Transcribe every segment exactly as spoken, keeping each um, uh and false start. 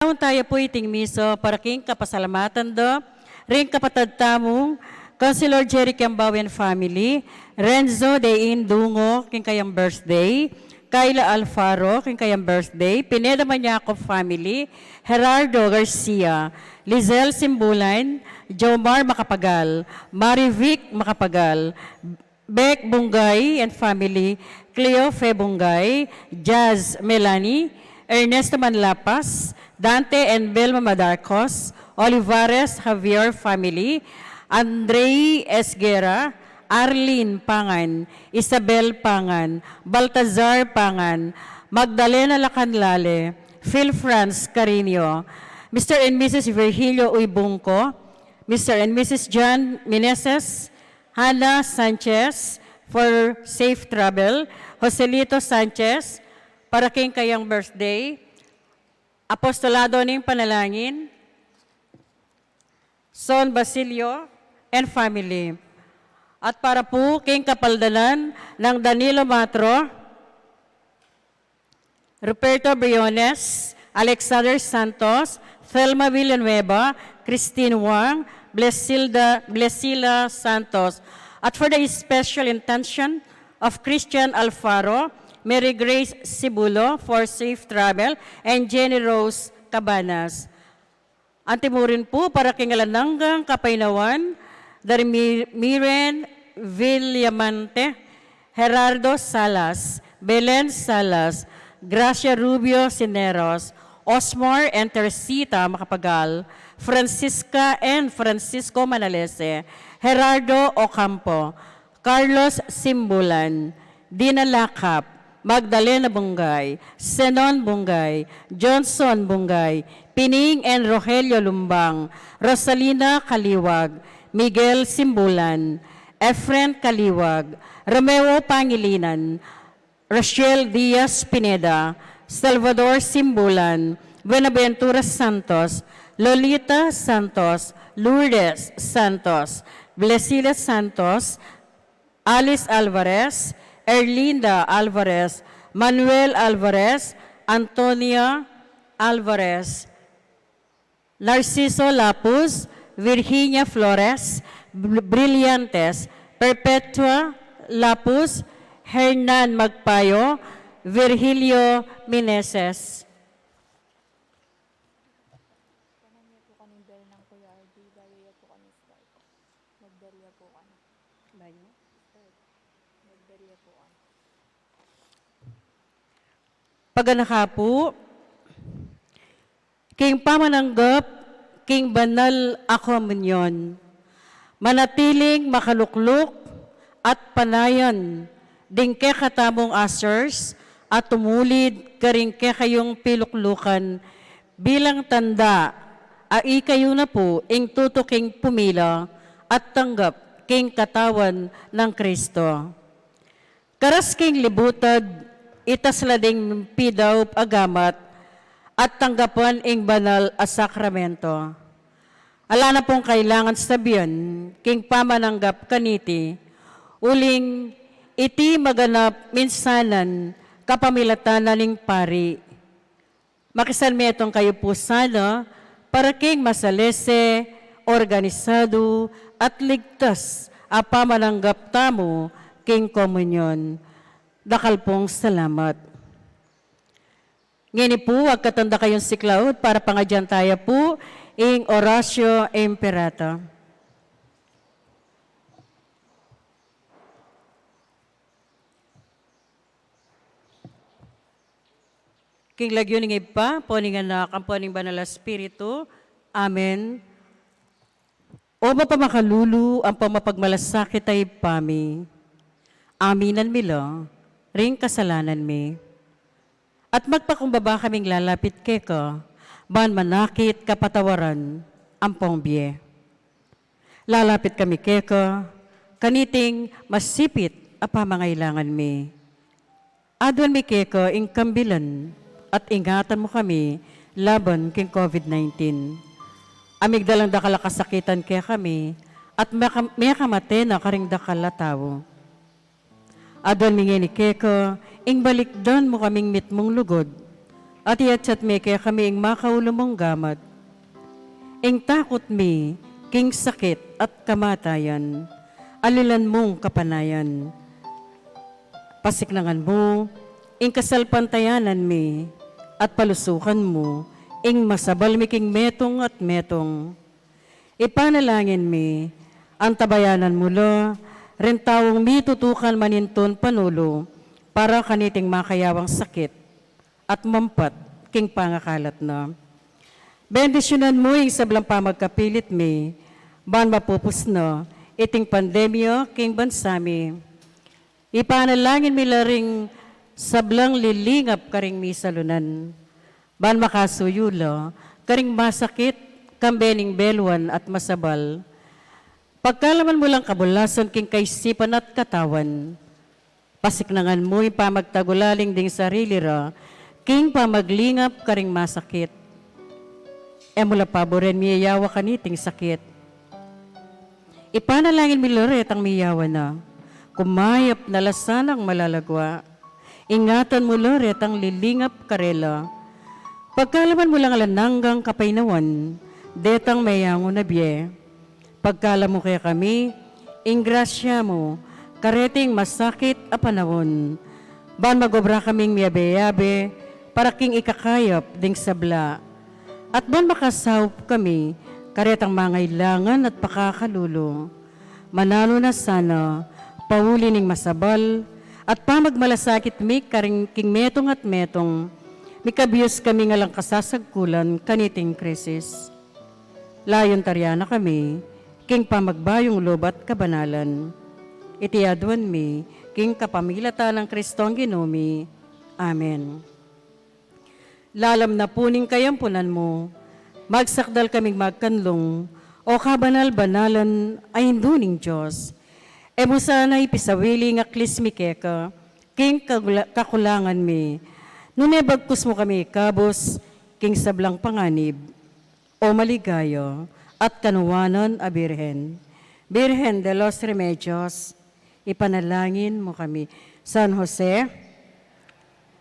Tamu taya pu iting misa para king kapasalamatan da ring kapatad tamung Councilor Jerry Kiambao and family, Renzo de Indungo king kayang birthday, Kayla Alfaro king kayang birthday, Pineda Maniaco family, Gerardo Garcia, Lizelle Simbulan, Jomar Macapagal, Marivic Macapagal, Beck Bungay and family, Cleo Fe Bungay, Jazz Melanie, Ernesto Manlapas, Dante and Belma Madarcos, Olivares Javier family, Andrei Esguerra, Arlene Pangan, Isabel Pangan, Baltazar Pangan, Magdalena Lacanlale, Phil Franz Carino, Mister and Missus Virgilio Uybungco, Mister and Missus John Meneses, Hannah Sanchez, for safe travel, Joselito Sanchez, para king kayang birthday, Apostolado ning Panalangin, Son Basilio and family. At para pu king kapaldanan nang Danilo Matro, Ruperto Briones, Alexander Santos, Thelma Villanueva, Christine Wang, Blesilda, Blesila Santos. At for the special intention of Christian Alfaro, Mary Grace Sibulo for safe travel, and Jenny Rose Cabanas. Anti mu rin pu para king alang anggang kapaynawan, dari Mi-, Miren Villamante, Gerardo Salas, Belen Salas, Gracia Rubio Sineros, Osmar and Teresita Macapagal, Francisca and Francisco Manalese, Gerardo Ocampo, Carlos Simbulan, Dina Lakap, Magdalena Bungay, Zenon Bungay, Johnson Bungay, Pining and Rogelio Lumbang, Rosalina Kaliwag, Miguel Simbulan, Efren Kaliwag, Romeo Pangilinan, Rochelle Diaz Pineda, Salvador Simbulan, Buenaventura Santos, Lolita Santos, Lourdes Santos, Blesila Santos, Alice Alvarez, Erlinda Alvarez, Manuel Alvarez, Antonia Alvarez, Narciso Lapuz, Virginia Flores, Br-, Brillantes, Perpetua Lapuz, Hernan Magpayo, Virgilio Meneses. Paganaka pu, king pamananggap king banal a komunyon, manatiling makalukluk at panayan ding kekatamung ushers a tumulid karing kekayung piluklukan bilang tanda a ikayu na pu ing tutuking pumila at tanggap king katawan nang Kristo. Karas king libutad, itas la ding pidaup a gamat at tanggapan ing banal a sakramento. Ala na pung kailangan sabian king pamananggap kaniti, uling iti maganap minsanan kapamilatan na ning pari. Makisanmetung kayu pu sana para king masalese, organisadu, at ligtas a pamananggap tamu king komunyon. Dakal pung salamat. Ngeni pu, agkatan da kayung siklaud para pangadyan taya pu ing Oratio Imperata. King lagyu ning Ibpa, ampo ning Anak, ampo ning Banal a Espiritu. Amen. O mapamakalulu, ampo mapagmalasakit a Ibpa mi, aminan mi la ring kasalanan mi. At magpakumbaba kaming lalapit keka, ban manakit kapatawaran ampong bie. Lalapit kami keka, kaniting masipit a pamangailangan mi. Aduan mi keka ing kambilan at ingatan mu kami laban king COVID nineteen. A migdalang dakal a kasakitan kekami at meka-, mekamate na karing dakal a tau. Aduan mi ngeni keka ing balikdan mu kaming mitmung lugud, At iyatyat me kekami ing makaulu mung gamat, ing takut mi king sakit at kamatayan, alilan mung kapanayan. Pasiknangan mu ing kasalpantayanan mi, at palusukan mu ing masabal mi king metung at metung. Ipanalangin mi, antabayanan mu la ring taung mitutukan manintun panulu para kaniting makayawang sakit at mampat king pangakalat na. Bendisyunan mu ing sablang pamagkapilit mi, ban mapupus na iting pandemya king bansa mi. Ipanalangin mi la ring sablang lilingap karing misalunan, ban makasuyu la karing masakit, kambe ning beluan at masabal. Pagkalaman mu lang kabulasan king kaisipan at katawan. Pasiknangan mu ing pamagtagulaling ding sarili ra king pamaglingap karing masakit. E mu la paburen miyayawa kaniting sakit. Ipanalangin mi la retang miyawa na, kumayap na la sanang malagwa. Ingatan mu la retang lilingap karela. Pagkalaman mu lang alang anggang kapaynawan detang meyangu na bie. Pagkalam mu kekami ing grasya mu kareting masakit a panaun, ban magobra kaming miyabe-yabe para king ikakayap ding sabla, at ban makasaup kami karetang mangailangan at pakakalulu. Mananu na sana, pauli ning masabal at pamagmalasakit mi karing king metung at metung, mikabius kami ngan alang kasasagkulan kaniting krisis. Layun taryan na kami king pamagbayung lub at kabanalan. Iti aduan mi king kapamilatan nang Kristong Ginu mi. Amen. Lalam na pu ning kayampunan mu, magsakdal kaming magkanlung, O kabanal-banalan a Indu ning Dios. E mu sana ipisawili ing aklis mi keka king kagula-, kakulangan mi, nune bagkus mu kami ikabus king sablang panganib. O maligaya at kanuanan a Birhen, Birhen de los Remedios, ipanalangin mu kami. San Jose,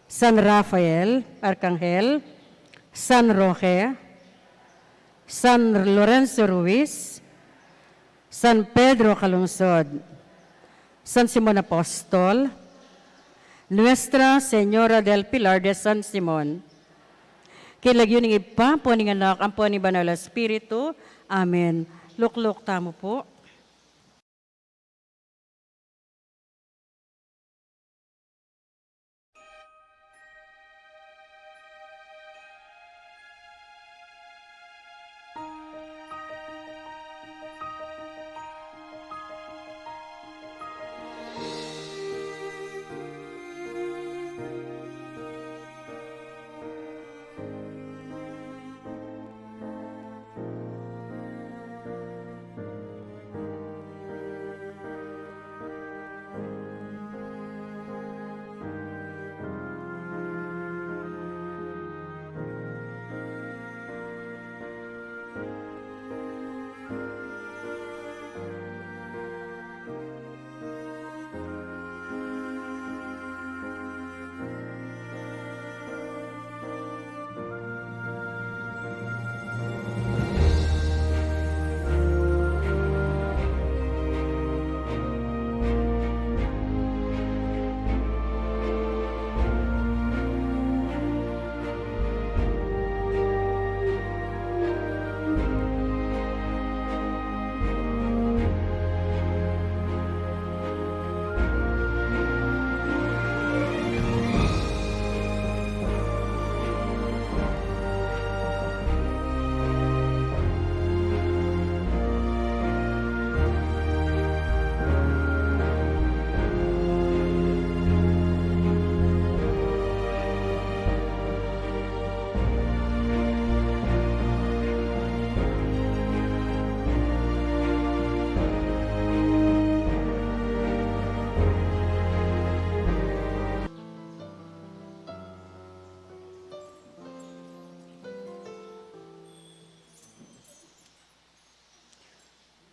San Rafael Arkanghel, San Roque, San Lorenzo Ruiz, San Pedro Calungsod, San Simon Apostol, Nuestra Señora del Pilar de San Simon. King lagyu ning Ibpa, ampo ning Anak, ampo ning Banal a Espiritu. Amen. Lukluk tamu pu.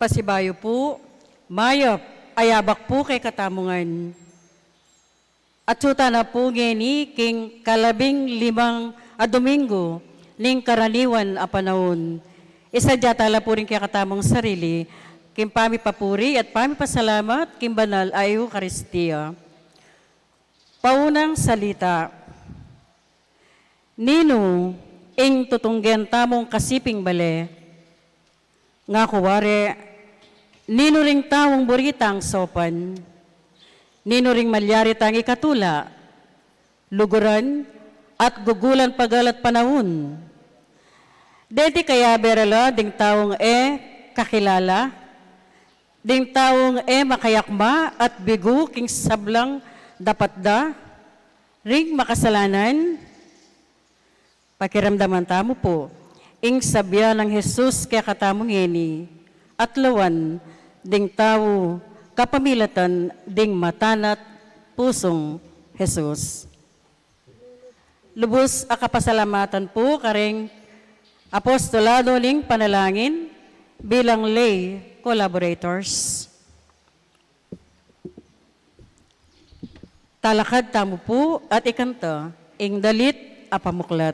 Pasibayu pu, mayap a yabak pu kekatamu ngan. Atsu tana pu ngeni king kalabing limang a Domingo ning karaniwan a panaun. Isadya tala pu rin kekatamung sarili king pamipapuri at pamipasalamat king banal a Eukaristia. Paunang salita. Ninu ing tutunggen tamung kasiping bale? Ngaku wari, ninu ring taung buri tang saupan? Ninu ring malyari tang ikatula, luguran, at gugulan pagal at panaun? Deti kaya bera la ding taung e kakilala, ding taung e makayakma at bigu king sablang dapat da ring makasalanan? Pakiramdaman tamu pu ing sabian nang Jesus kekatamu ngeni at lawan ding tau kapamilatan ding mata at pusung Jesus. Lubus a kapasalamatan pu karing apostolado ning panalangin bilang lay collaborators. Talakad tamu pu at ikanta ing dalit a pamuklat.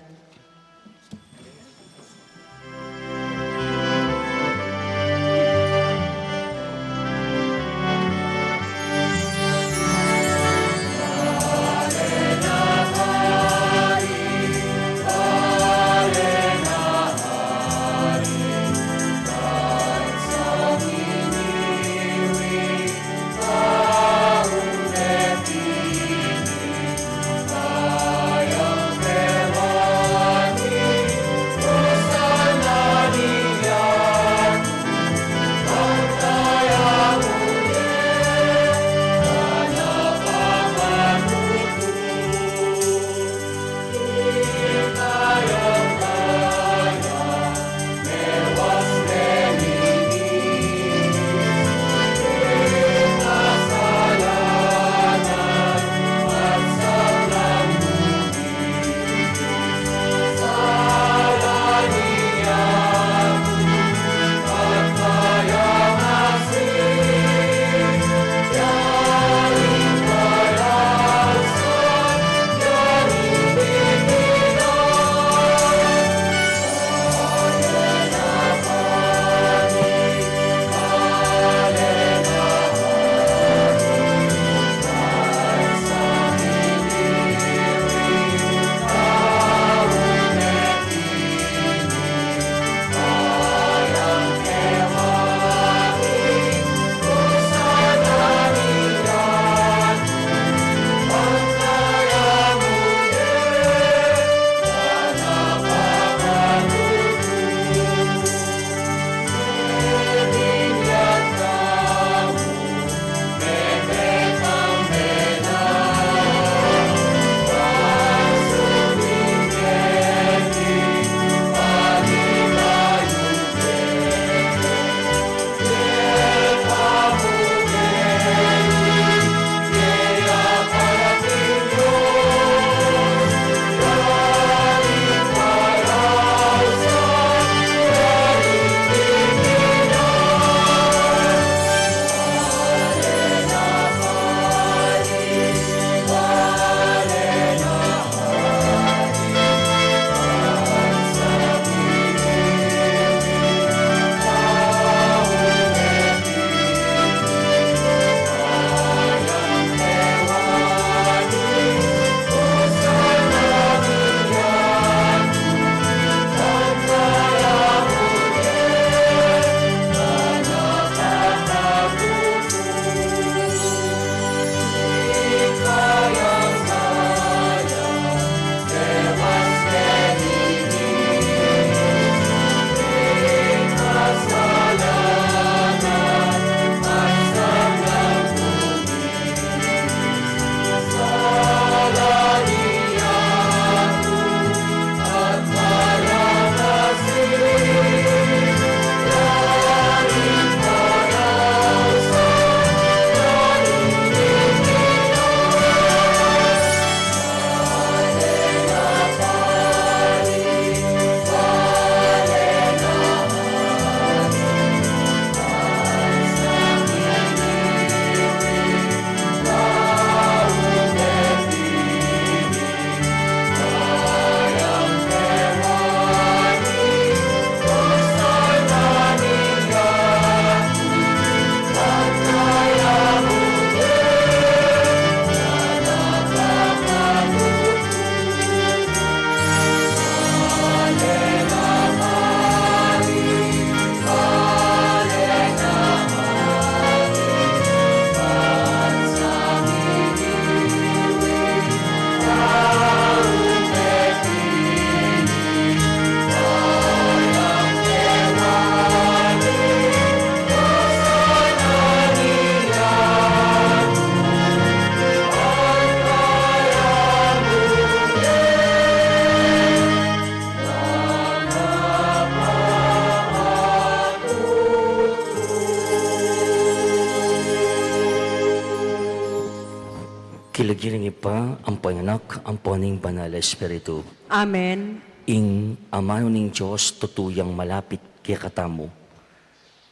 King lagyu ning Ibpa, ampo ning Anak, ampo ning Banal a Espiritu. Amen. Ing amanu ning Dios tutu yang malapit kekatamu.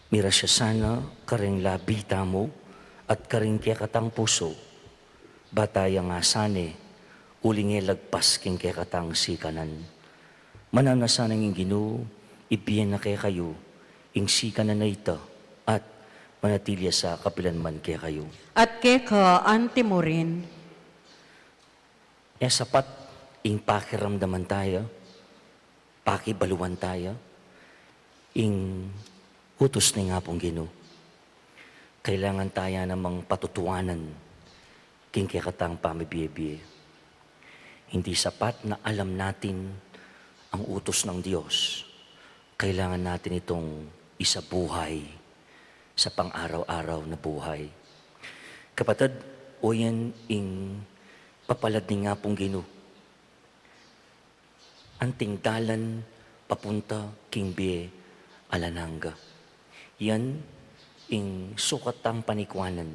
Mirasya sana karing labi tamu at karing kekatang pusu, ba taya ngasane uling e lagpas king kekatang sikanan. Mananu na sana ing Ginu, ibie na kekayu ing sikanan a ita, at manatili ya sa kapilan man kekayu. At keka anti mu rin. E sapat ing pakiramdaman taya, pakibaluan taya ing utus ning Apung Ginu. Kailangan taya namang patutuanan king kekatang pamibie-bie. Hindi sapat na alam natin ang utos ng Dios. Kailangan natin itong isabuhay sa pang-araw-araw na buhay. Kapatad, o yan ing papalad ning Apung Ginu. Anting dalan papunta king bie alang angga. Yan ing sukat tang panikuanan.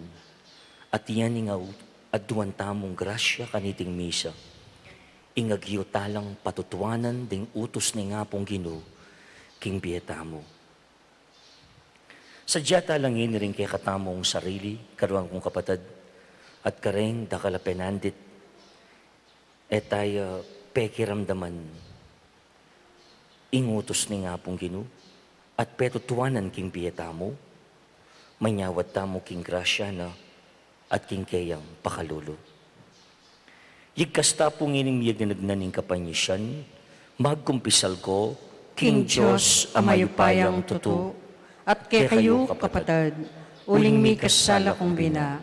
At yan ing au-, aduan tamung grasya kaniting misa. Ing agyu talang patutuanan ding utus ning Apung Ginu king bie tamu. Sadya talang ini ring kekatamung sarili, karuang kung kapatad, at kareng dakal a penandit, e taya pekiramdaman ing utus ning Apung Ginu, at petutuanan king bie tamu, manyawad tamu king grasya na, at king keyang pakalulu. Yigkas ta pu ngening miyagnagnag ning kapanisian, magkumpisal ko king Dios a mayupayang tutu, at kekayu kapatad, uling mikasala kung bina,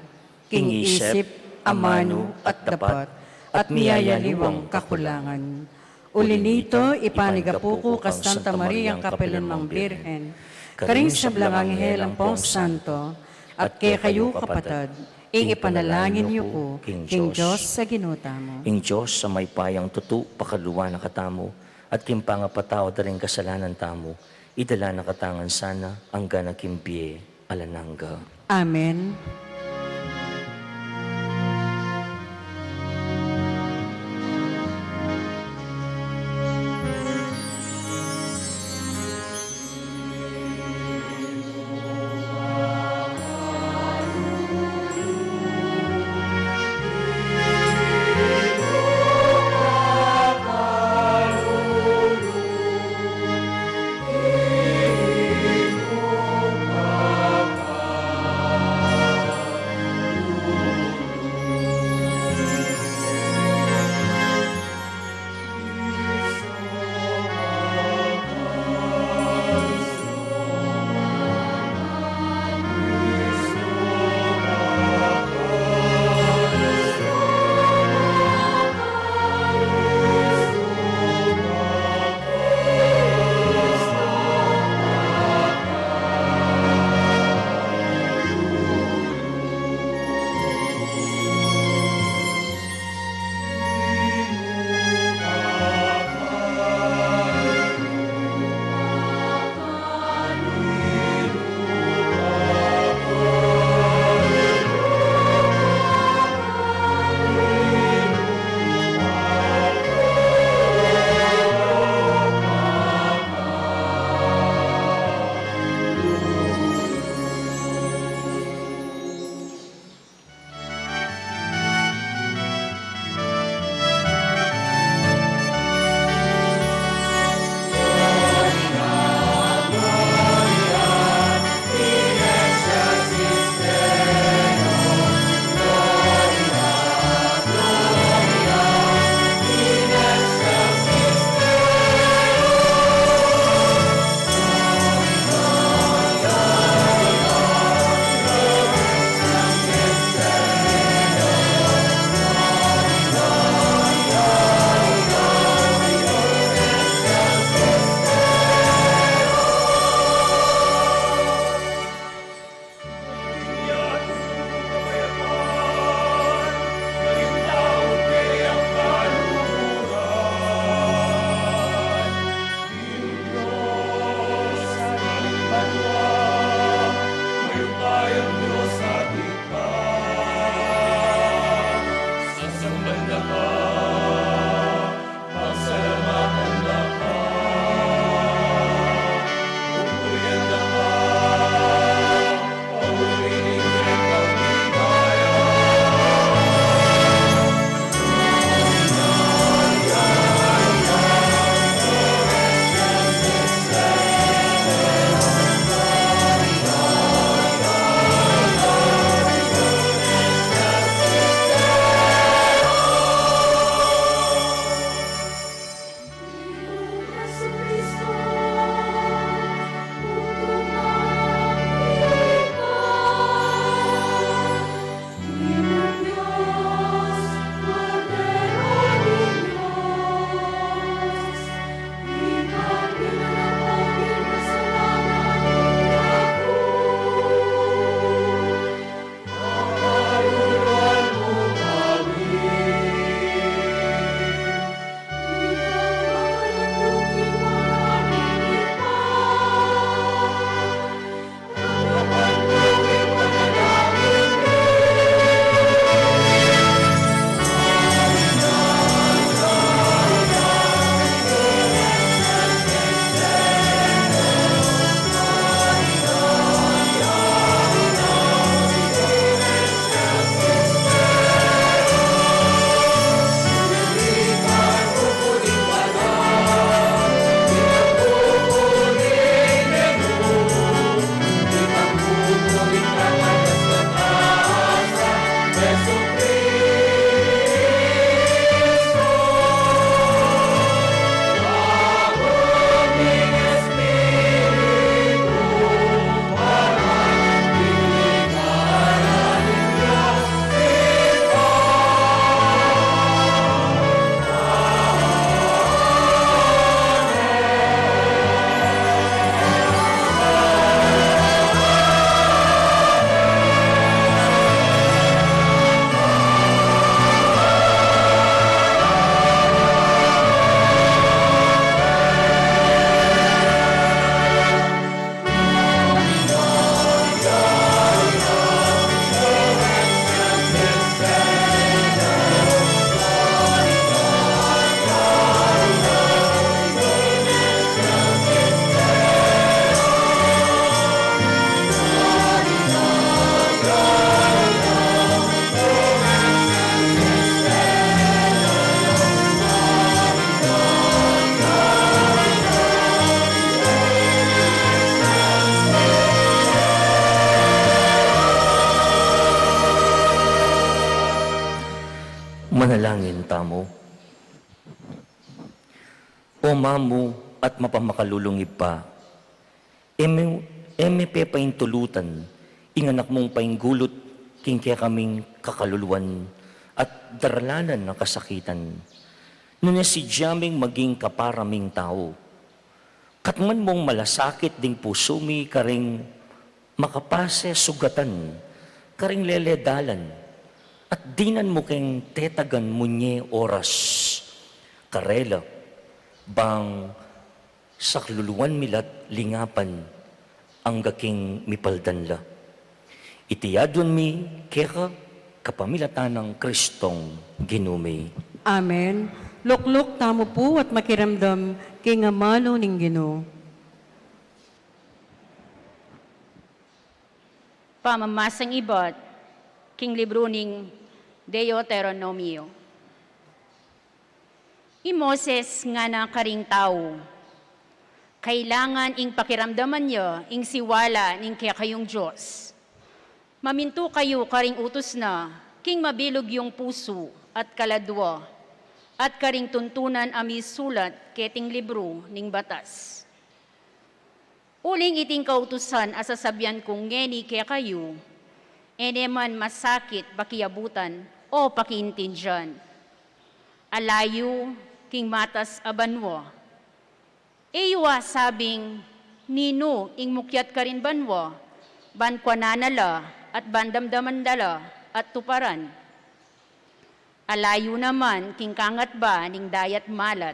king isip, amanu, at dapat, at miyayaliwang kakulangan. Uli nito, ipanigapu ku kang Santa Mariang kapilan mang Birhen, karing sablang anghel ampong santo, at kekayu kapatad, ing ipanalangin yu ku king Dios a Ginu tamu. Ing Dios a mayupayang tutu, pakaluluan na katamu, at king pangapatawad da ring kasalanan tamu, idala na katamu ngan sana angga na king bie alang angga. Amen. tamu. O mamu at mapamakalulung Ibpa, e me, e me pepaintulutan ing anak mung painggulut king kekaming kakaluluan at daralanan a kasakitan. Nune sidya ming maging kapara ming tau, katmuan mung malasakit ding pusu mi karing makapase sugatan, karing leledalan, at dinan mu keng tetagan munye oras karela, bang sakluluan mi la't lingapan angga king mipaldan la. Iti aduan mi keka kapamilatan nang Kristong Ginu mi. Amen. Lukluk tamu pu at makiramdam king amanu ning Ginu. Pamamasang ibat king libru ning Deuteronomio. I Moses ngana karing tau, kailangan ing pakiramdaman ya ing siwala ning kekayung Dios. Mamintu kayu karing utus na king mabilug yung pusu at kaladua, at karing tuntunan a misulat keting libru ning batas. Uling iting kautusan a sasabian ku ngeni kekayu, e ne man masakit pakiabutan o pakiintindian. Ala yu king matas a banua. E yu asabing, "Ninu ing mukyat karin banua?" Ban kuanan na la at ban damdaman da la at tuparan. Ala yu naman king kangatba ning dayat malat.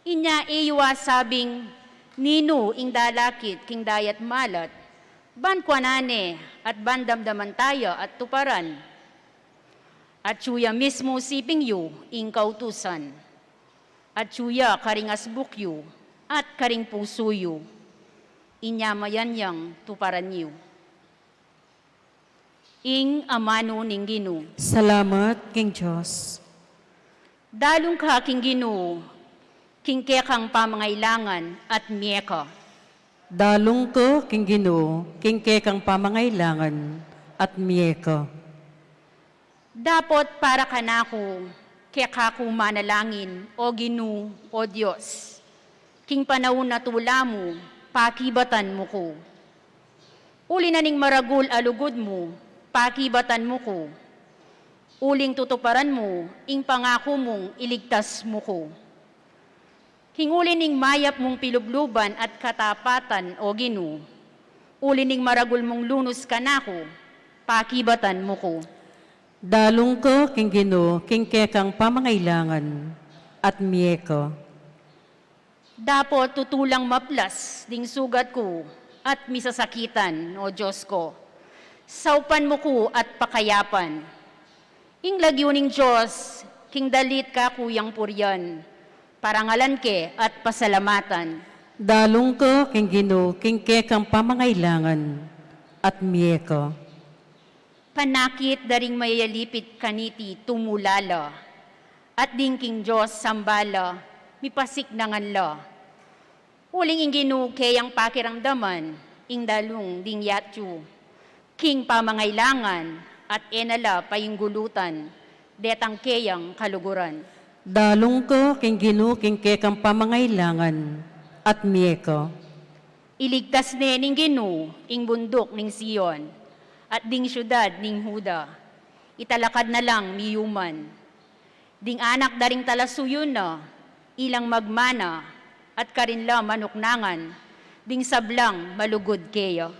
Inya e yu asabing, "Ninu ing dalakit king dayat malat?" Ban kuanan ne at ban damdaman taya at tuparan. Atyu ya mismu siping yu ing kautusan. Atyu ya karing asbuk yu at karing pusu yu. Inya mayan yang tuparan yu. Ing amanu ning Ginu. Salamat king Dios. Dalung ka king Ginu king kekang pamangailangan at mie ka. Dalung ka king Ginu king kekang pamangailangan at mie ka. Dapot para kanaku, keka ku manalangin, O Ginu, O Dios. King panaun a tula mu, pakibatan mu ku. Uli na ning maragul a lugud mu, pakibatan mu ku. Uling tutuparan mu ing pangaku mung iligtas mu ku. King uli ning mayap mung pilubluban at katapatan, O Ginu, uli ning maragul mung lunus kanaku, pakibatan mu ku. Dalung ka king Ginu king kekang pamangailangan at mie ka. Dapot tutulang maplas ding sugat ku at misasakitan, O Dios ku. Saupan mu ku at pakayapan. Ing lagyu ning Dios, king dalit kaku yang purian, parangalan ke at pasalamatan. Dalung ka king Ginu king kekang pamangailangan at mie ka. Panakit da ring mayayalipit kaniti tumula la, at ding king Dios samba la, mipasiknangan la. Uling ing Ginu keyang pakiramdaman ing dalung ding yatu king pamangailangan at e na la painggulutan detang keyang kaluguran. Dalung ka king Ginu king kekang pamangailangan at mie ka. Iligtas ne ning Ginu ing bunduk ning Sion at ding siudad ning Juda. Italakad na lang miyuman. Ding anak da ring talasuyu na, ilang magmana, at karin la manuknangan ding sablang malugud keya.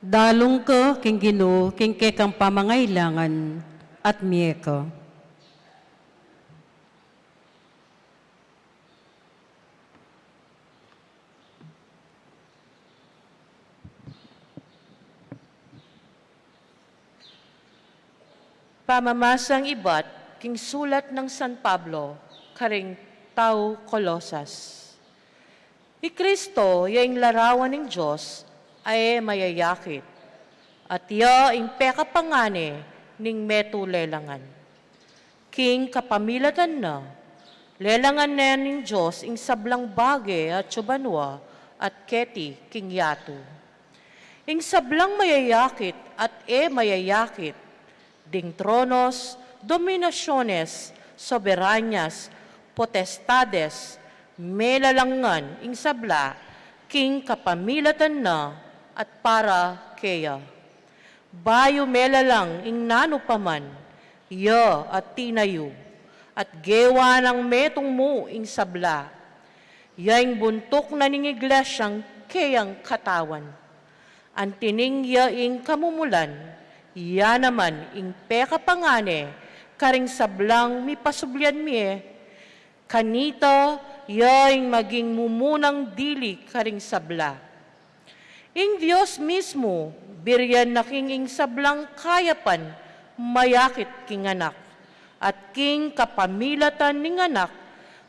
Dalung ka king Ginu king kekang pamangailangan at mie ka. Pamamasang ibat king sulat nang San Pablo karing tau Colosas. I Kristo ya ing larawan ning Dios a e mayayakit, at ya ing pekapangane ning metung lelangan. King kapamilatan na, lelangan ne ning Dios ing sablang bage atyu banua at keti king yatu. Ing sablang mayayakit at e mayayakit, ding tronos, Dominaciones, soberanias, potestades, melalangan ing sabla king kapamilatan na at para keya. Bayu melalang ing nanu pa man, ya at tinayu, at gewa nang metung mu ing sabla. Ya ing buntuk na ning iglesyang keyang katawan. Antining ya ing kamumulan, ya naman ing pekapangane karing sablang mipasublian mie, kanita ya ing maging mumunang dili karing sabla. Ing Dios mismu, birian na king ing sablang kayapan mayakit king anak, at king kapamilatan ning anak,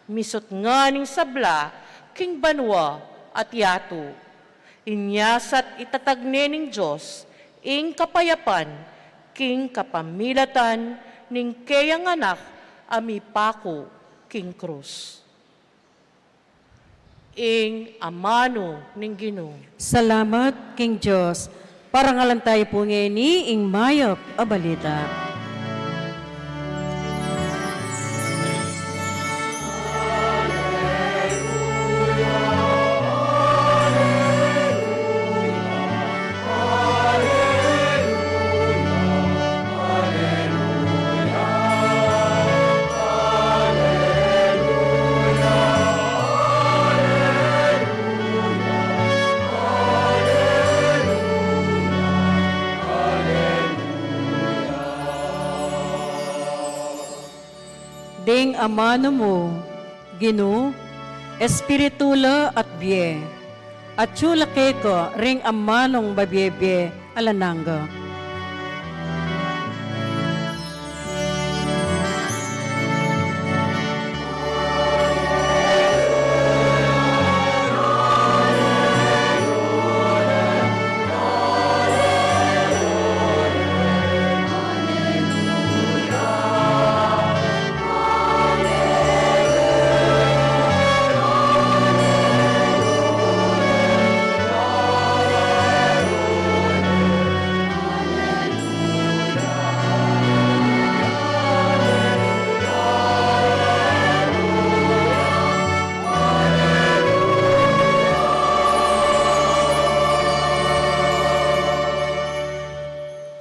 misut ngan ing sabla king banua at yatu. Inya sa't itatag ne ning Dios ing kapayapan king kapamilatan ning keyang anak a mipaku king krus. Ing amanu ning Ginu. Salamat king Dios. Parangalan tayu pu ngeni ing mayap a balita. Ding amanu mu, Ginu, espiritu la at bie, atyu la keka ring amanung mabie-bie alang angga.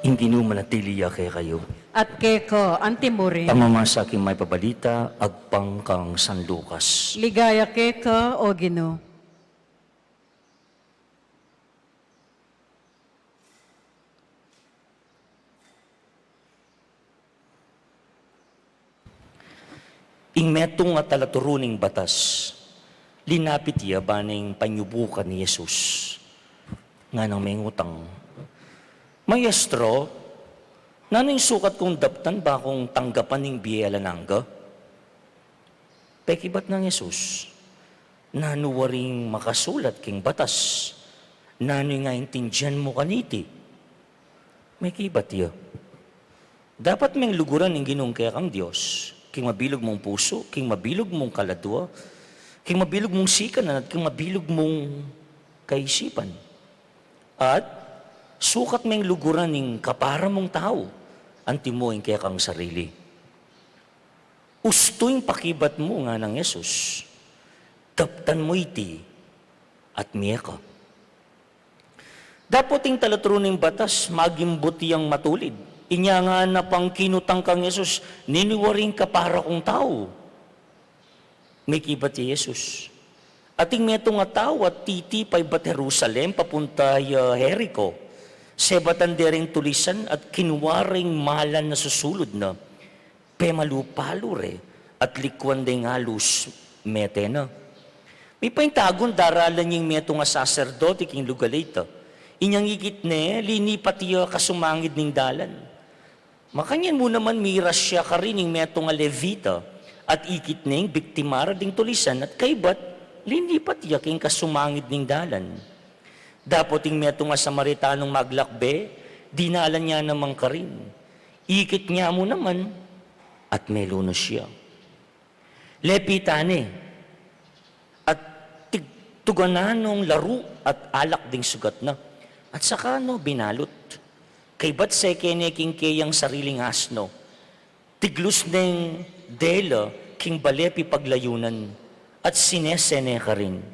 Ing Ginu manatili ya kekayu. At keka antimurin. Pamamasa king mayap a balita agpang kang San Lucas. Ligaya keka, O Ginu. Ing metung a talaturu ning batas, linapit ya ba ning panyubukan i Jesus. Nganang mengutang, "Maestro, nanu ing sukat kung daptan ba kung tanggapan ing bie alang angga?" Pekibat nang Jesus, "Nanu waring makasulat king batas? Nanu ing aintindian mu kaniti?" Mekibat ya, "Dapat meng luguran ing Ginung kekang Dios king mabilug mung pusu, king mabilug mung kaladua, king mabilug mung sikanan, at king mabilug mung kaisipan. At sukat meng luguran ing kapara mung tau, antimo ing kekang sarili." "Ustu ing pakibat mu," nganang Jesus. "Daptan mu iti at mie ka." Dapot ing talaturu ning batas, magimbut yang matulid. Inya ngana pang kinutang kang Jesus, "Ninu waring kapara kung tau?" Mekibat ya i Jesus, "Ating metung a tau a titipa ibat Jerusalem papunta ya Jerico. Sebatan de ring tulisan at kinua reng malan a susulud na. Pemalu-palu re at likuan deng alus, mete na. Mipaintagun daralan ya ing metung a saserdote king lugal a ita. Inyang ikit ne, linipat ya kasumangid ning dalan. Makanyan mu naman mirasya karin ing metung a Levita, at ikit neng biktima ra ding tulisan at kaybat linipat ya king kasumangid ning dalan. Dapot ing metung a Samaritanong maglakbe, dinalan ya naman karin. Ikit ne mu naman at melunus ya. Lepitan ne at tig-, tuganan nong laru at alak ding sugat na, at saka no binalut. Kaybat seke ne king keyang sariling asno, Tiglus neng dela king bale pipaglayunan at sinese ne karin.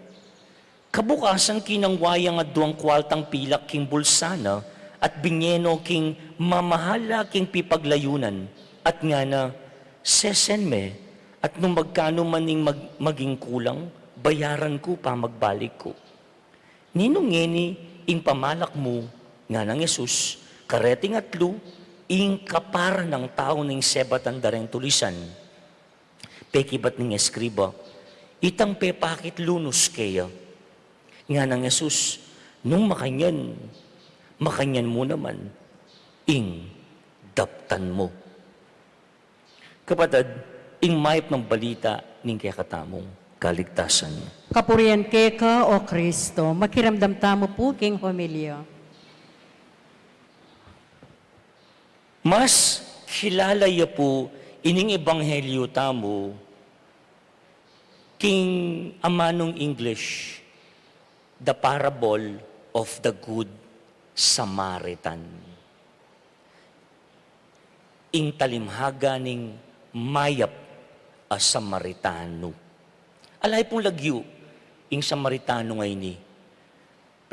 Kabukasan kinangwa yang aduang kwaltang pilak king bulsa na at binye no king mamahal a king pipaglayunan at ngana, "Sesen me, at nung magkanu man ing mag-, maging kulang, bayaran ku pamagbalik ku." "Ninung ngeni ing pamalak mu?" nganang Jesus. "Kareting atlu, ing kapara nang tau ning sebatan da reng tulisan." Pekibat ning eskriba, "Itang pepakit lunus keya." Nganang Jesus, "Nung makanyan, makanyan mu naman ing daptan mu." Kapatad, ing mayap nang balita ning kekatamung kaligtasan. Kapurian keka, O Kristo. Makiramdam tamu pu king homilya. Mas kilala ya pu ining ebanghelyu tamu king amanung English, The Parable of the Good Samaritan. Ing talimhaga ning mayap a Samaritano. Ala ya pung lagyu ing Samaritano ngeni.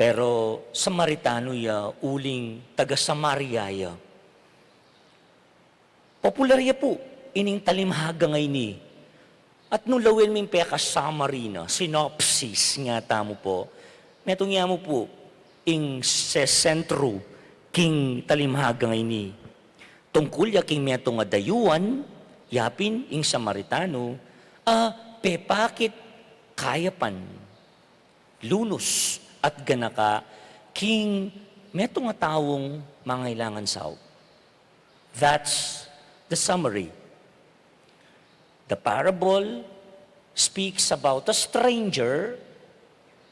Pero Samaritano ya uling taga Samaria ya. Popular ya pu ining talimhaga ngeni. At nung lawen ming peka-summary na, synopsis nga tamu pu, metung ya mu pu ing sesentru king talimhaga ngeni. Tungkul ya king metung a dayuan, yapin ing Samaritano, a pepakit kayapan, lunus at ganaka king metung a taung mangailangan sau. That's the summary. The parable speaks about a stranger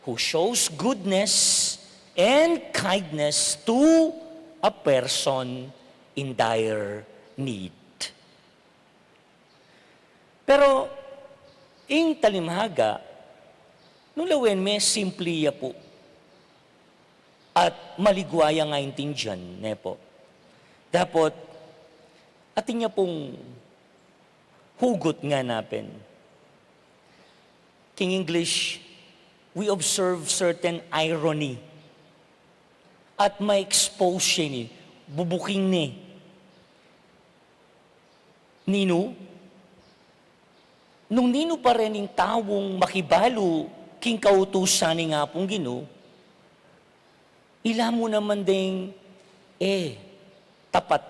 who shows goodness and kindness to a person in dire need. Pero ing talimhaga, nung lawen me, simple ya pu at maligwa yang aintindian, ne pu. Dapot atin ya pung hugot ngana pin. King English, we observe certain irony. At ma-expose ya ini, bubuking ne. Ninu? Nung ninu pa rin ing taung makibalu king kautusan ning Apung Ginu, ila mu naman deng e tapat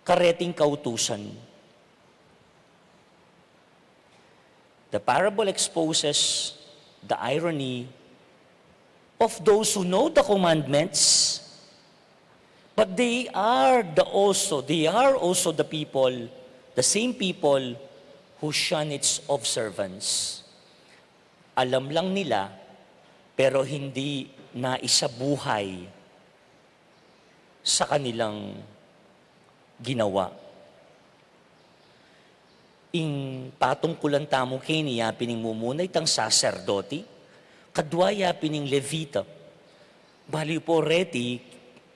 kareting kautusan. The parable exposes the irony of those who know the commandments, but they are the also, they are also the people, the same people who shun its observance. Alam lang nila, pero hindi naisabuhay sa kanilang ginawa. Ing patungkulan tamu keni, yapin ing mumuna itang saserdoti, kadwa yapin ing Levita. Bali pu reti,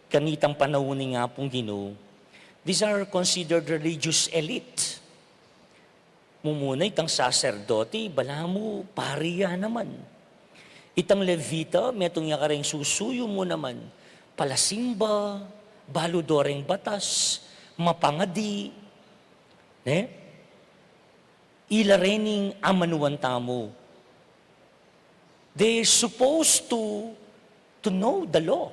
kanitang panaun ning Apung Ginu, these are considered religious elite. Mumuna itang saserdoti, balamu pari ya naman. Itang Levita, metung ya kareng susuyu mu naman, palasimba, balu do reng batas, mapangadi, ne? Ila rening amanuan tamu. They supposed to, to know the law.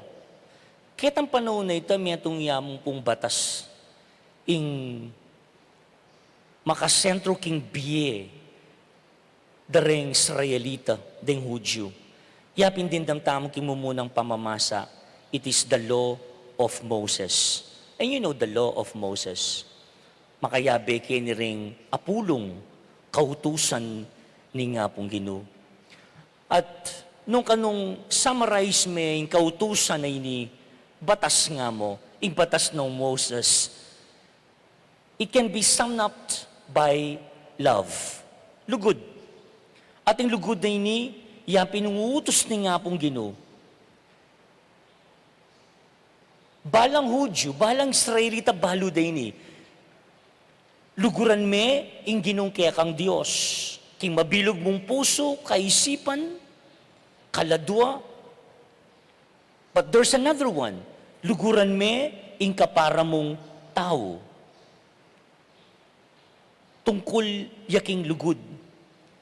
Ketang panaun a ita, metung ya mu pung batas ing makasentru king bie da reng Israelita, deng Hudyu. Yapin dimdam tamu king mumunang pamamasa, it is the law of Moses. And you know the law of Moses. Makayabe keni reng apulung kautusan ning Apung Ginu. At nung kanung summarize me ing kautusan a ini, batas nga mu, ing batas nang Moses, it can be summed up by love. Lugud. At ing lugud a ini, yapin ing utus ning Apung Ginu. Balang Hudyu, balang Israelita, balu da ini. Luguran me ing Ginung kekang Dios king mabilug mung pusu, kaisipan, kaladua. But there's another one. Luguran me ing kapara mung tau. Tungkul ya king lugud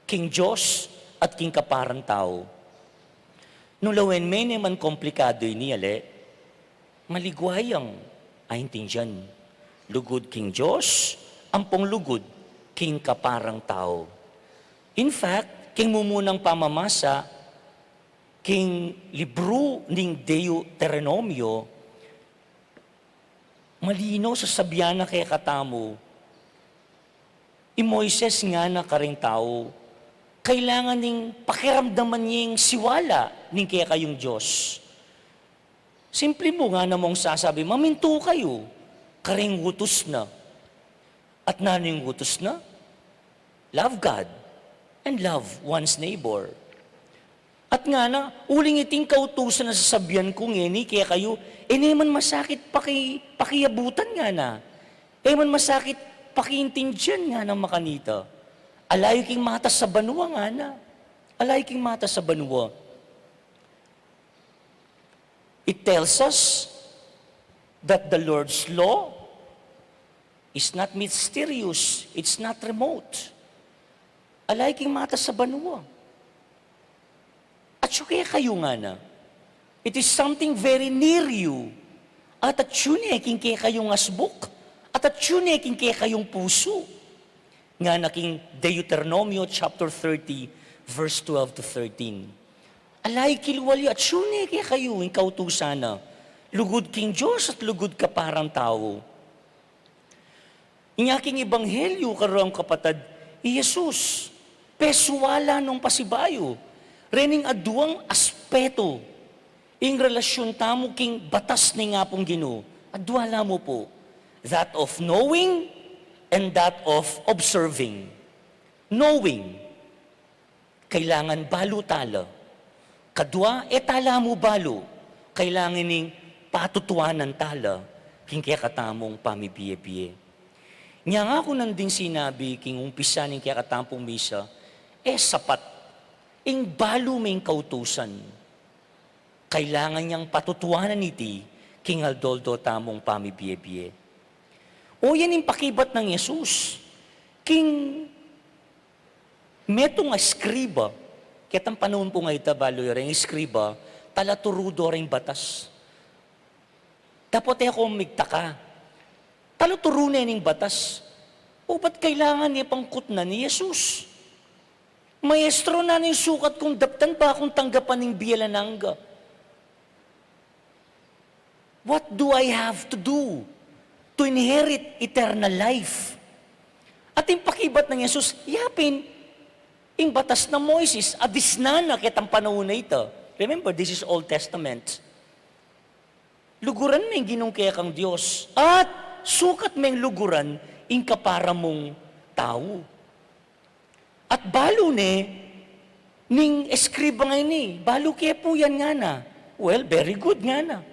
king Dios at king kaparang tau. Nung lawen me, e ne man komplikadu ini, ale, maligwa yang aintindian. Lugud king Dios ampong lugud king kaparang tau. In fact, king mumunang pamamasa king libru ning Deuteronomio, malinaw sasabian na kekatamu, i Moises ngana karing tau, kailangan ning pakiramdaman ya ing siwala ning kekayung Dios. Simple mu, ngana mung sasabi, mamintu kayu karing utus na. At nanu ing utus na? Love God and love one's neighbor. At ngana, uling iting kautusan a sasabian ku ngeni kekayu, e ne man masakit paki-, pakiabutan, ngana. E man masakit pakiintindian, ngana, makanita. Ala yu king matas a banua, ngana. Ala yu king matas a banua. It tells us that the Lord's law is not mysterious, it's not remote. Ala yu king matas a banua. Atyu kekayu, ngana. It is something very near you. At atyu ne king kekayung asbuk. At atyu ne king kekayung pusu. Ngana king Deuteronomio chapter thirty, verse twelve to thirteen. Ala yu kilwal yu, atyu ne kekayu ing kautusan na. Lugud king Dios at lugud kaparang tau. Inya king ebanghelyu, kareng kapatad, i Jesus, pesuala nung pasibayu rening aduang aspetu ing relasyun tamu king batas ning Apung Ginu. Adua la mu pu, that of knowing and that of observing. Knowing, kailangan balu tala. Kadua, e tala mu balu, kailangan ning patutuanan tala king kekatamung pamibie-bie. Nya nga ku nandin sinabi king umpisa ning kekatamung misa, e sapat ing balu meng kautusan. Kailangan yang patutuanan iti king aldo-aldo tamung pamibie-bie. O yan ing pakibat nang Jesus king metung a eskriba. Ketang panaun pu ngeni, balu yu reng eskriba, talaturu do reng batas. Dapot e ko migtaka, talaturu ne ning batas. O ba't kailangan ne pang kutnan i Jesus? Maestro, nanu ing sukat kung daptan bakung tanggapan ing bie alang angga? What do I have to do to inherit eternal life? At ing pakibat nang Jesus, yapin, ing batas nang Moises, adisnan na ketang panaun a ita. Remember, this is Old Testament. Luguran meng Ginung kekang Dios, at sukat meng luguran ing kapara mung tau. At balu ne ning eskriba ngeni, balu ke pu yan, ngana. Well, very good, ngana.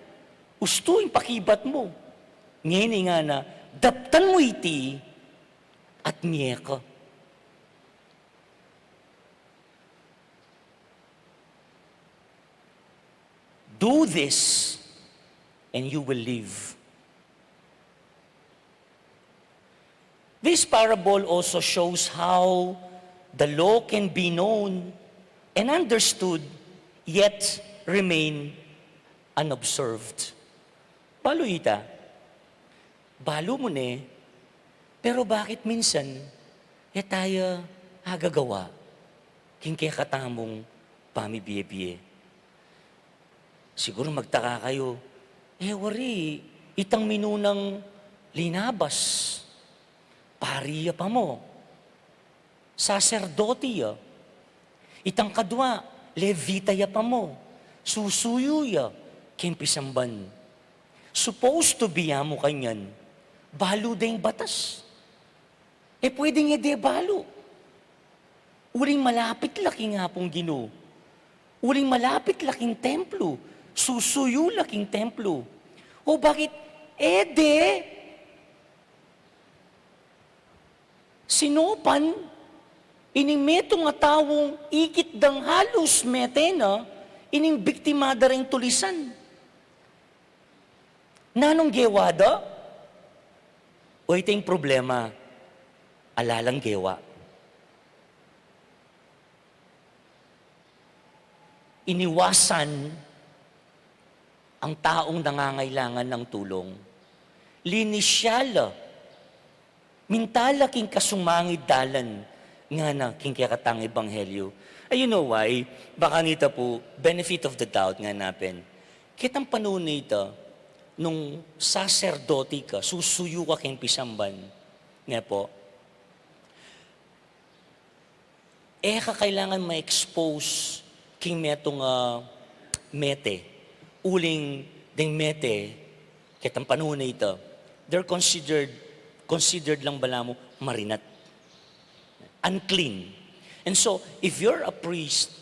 Ustu ing pakibat mu. Ngeni, ngana, daptan mu iti at mie ka. Do this and you will live. This parable also shows how the law can be known and understood, yet remain unobserved. Balu ita, balu mu ne, pero bakit minsan e taya agagawa king kekatamung pamibie-bie? Siguru magtaka kayu, e wari, itang minunang linabas, pari ya pa mu, saserdote ya. Itang kadua, Levita ya pa mu, susuyu ya king pisamban. Supposed to be ya mu kanyan. Balu deng batas. E pwedeng e de balu. Uling malapit la king Apung Ginu. Uling malapit la king templo. Susuyu la king templo. O bakit e de Sinopan ining metung a taung ikit dang halus mete na ining biktima da ring tulisan. Nanung gewa da? O ita ing problema, ala lang gewa. Iniwasan ang taong nangangailangan ng tulong. Linis siya la. Minta la king kasumangid dalan ngana king kekatang ebanghelyo. And you know why? Baka nita pu, benefit of the doubt ngana pin. Ketang panahun na ita, nung saserdote ka, susuyu ka king pisamban, ne pu, e ka kailangan ma-expose king metung a mete. Uling ding mete, ketang panahun na ita, they're considered, considered lang balamu marinat. Unclean. And so, if you're a priest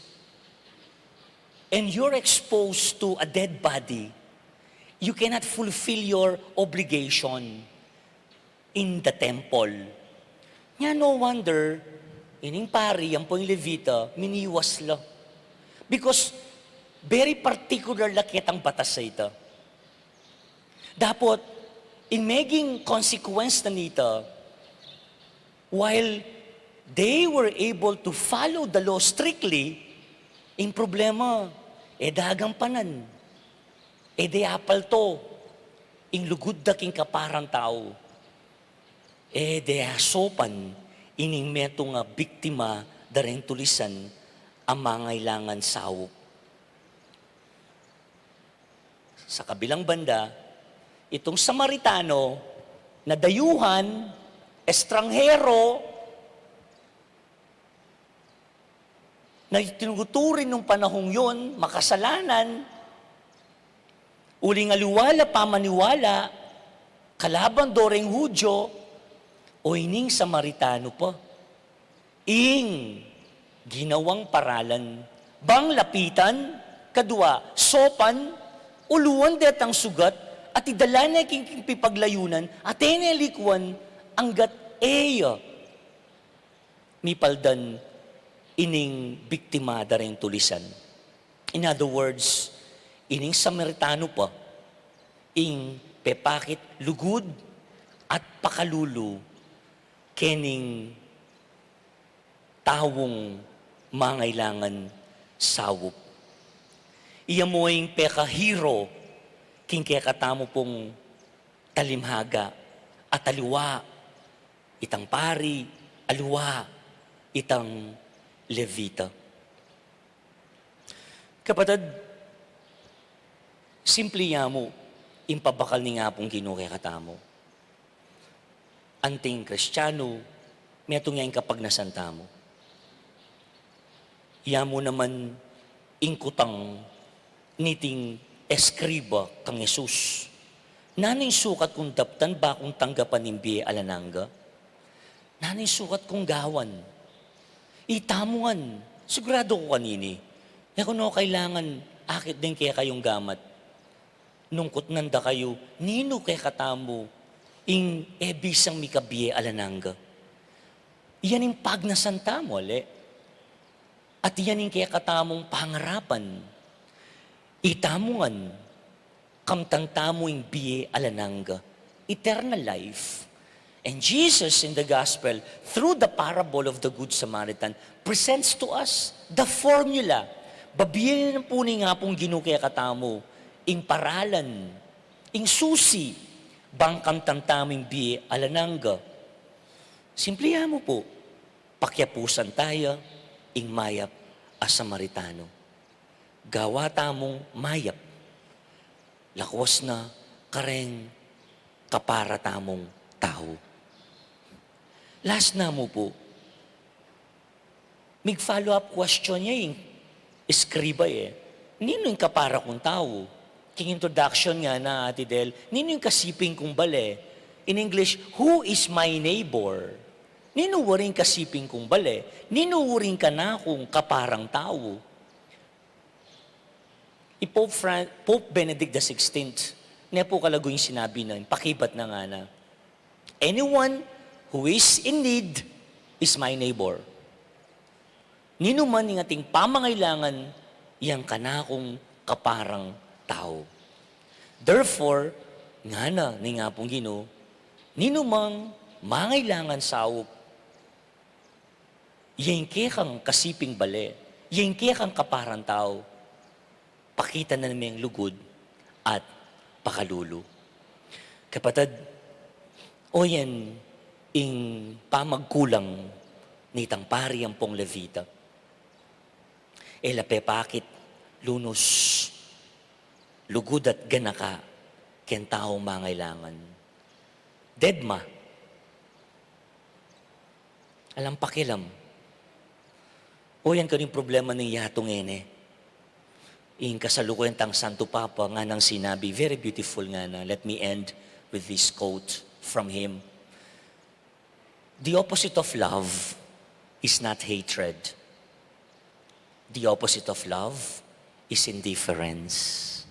and you're exposed to a dead body, you cannot fulfill your obligation in the temple. Nya, no wonder, ining pari, ampo ing Levita, miniwas la. Because very particular la ketang batas a ita. Dapot, in maging consequence na nita, while they were able to follow the law strictly, ing problema, e da gampanan, e de apalto ing lugud da king kaparang tau. E de asopan ining metung a biktima da ring tulisan a mangailangan saup. Sa kabilang banda, itung Samaritano na dayuhan, estranghero, na tinuturing nung panahong yun makasalanan, uling aliwa la pamaniwala, kalaban do ring Hudyo, o ining Samaritano pa. Ing ginawang paralan, bang lapitan, kadua, sopan, uluan detang sugat, at idala ne king, king pipaglayunan, at e ne likuan, anggat e ya mipaldan ining biktima da ring tulisan. In other words, ining Samaritano pa, ing pepakit lugud at pakalulu kening taung mangailangan saup. Iya mu ing pekahiro king kekatamu pung talimhaga, at aliwa itang pari, aliwa itang Levita. Kapatad, simple ya mu ing pabakal ning Apung Ginu kekatamu. Anting Kristianu, metung ya ing kapagnasan tamu. Ya mu naman ing kutang niting eskriba kang Jesus. Nanu ing sukat kung daptan ba kung tanggapan ing bie alang angga? Nanu ing sukat kung gawan? Itamu ngan, sigurado ku kanini, e ku no kailangan akit deng kekayung gamat. Nung kutnan da kayu, ninu kekatamu ing e bisang mikabie alang angga? Iyan ing pagnasan tamu, ale. At iyan ing kekatamung pangarapan. Itamu ngan, kamtan tamu ing bie alang angga, eternal life. And Jesus in the gospel, through the parable of the Good Samaritan, presents to us the formula. Babie na pu ning Apung Ginu kekatamu ing paralan, ing susi, bang kamtan tamu ing bie alang angga. Simple ya mu pu, pakiapusan taya ing mayap a Samaritano. Gawa tamung mayap, lakwas na kareng kapara tamung tau. Last na mu pu, mig-follow up question ya ing eskriba, e. Ninu ing kapara kung tau? King introduction ngana, Ate Del, ninu ing kasiping kung bale? In English, "Who is my neighbor?" Ninu wari ing kasiping kung bale? Ninu wari ing kanakung kaparang tau? I Pope Fran-, Pope Benedict the sixteenth, ne pu kalagu ing sinabi na, pakibat na ngana, "Anyone who is in need is my neighbor. Ninu man ing ating pamangailangan, yang kanakung kaparang tau. Therefore, ngana ning Apung Ginu, ninu mang mangailangan saup, yang kekang kasiping bale, yang kekang kaparang tau, pakita na meng lugud at pakalulu. Kapatad, o yan ing pamagkulang nitang pari ampong Levita. E la pepakit lunus, lugud at ganaka keng taung mangailangan. Dedma, alang pakialam. O yan kanu ing problema ning yatu ngeni. Ing kasalukuyan tang Santo Papa, nganang sinabi, very beautiful ngana. Let me end with this quote from him. The opposite of love is not hatred. The opposite of love is indifference.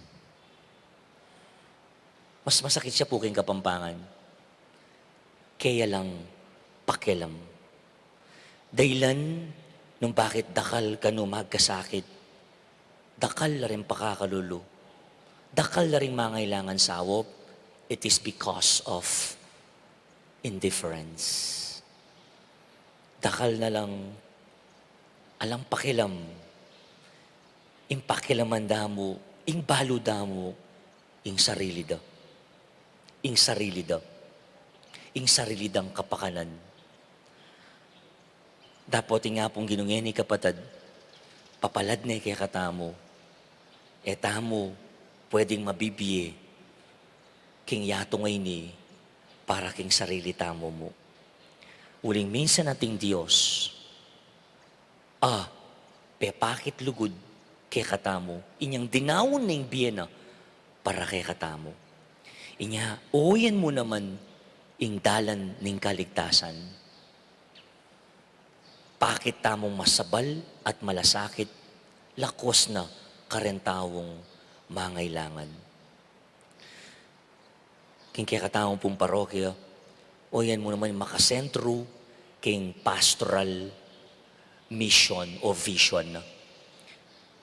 Mas masakit ya pu keng Kapampangan. Kaya lang pakialam. Dahilan nung bakit dakal kanu magkasakit, dakal la ring pakakalulu, dakal la ring mangailangan saup, it is because of indifference. Dakal na lang alang pakialam. Ing pakialaman da mu, ing balu da mu, ing sarili da. Ing sarili da. Ing sarili dang kapakanan. Dapot ing Apung Ginu ngeni, kapatad, papalad ne kekatamu. E tamu pwedeng mabibie king yatu ngeni para king sarili tamu mu. Uling minsan ating Dios, a, pepakit lugud kekatamu, inyang dinaun ne ing bie na para kekatamu. Inya, oyan mu naman ing dalan ning kaligtasan. Pakit tamung masabal at malasakit, lakwas na karen taung mangailangan. King kekatamung pung parokya, oyan mu naman makasentru king pastoral mission o vision.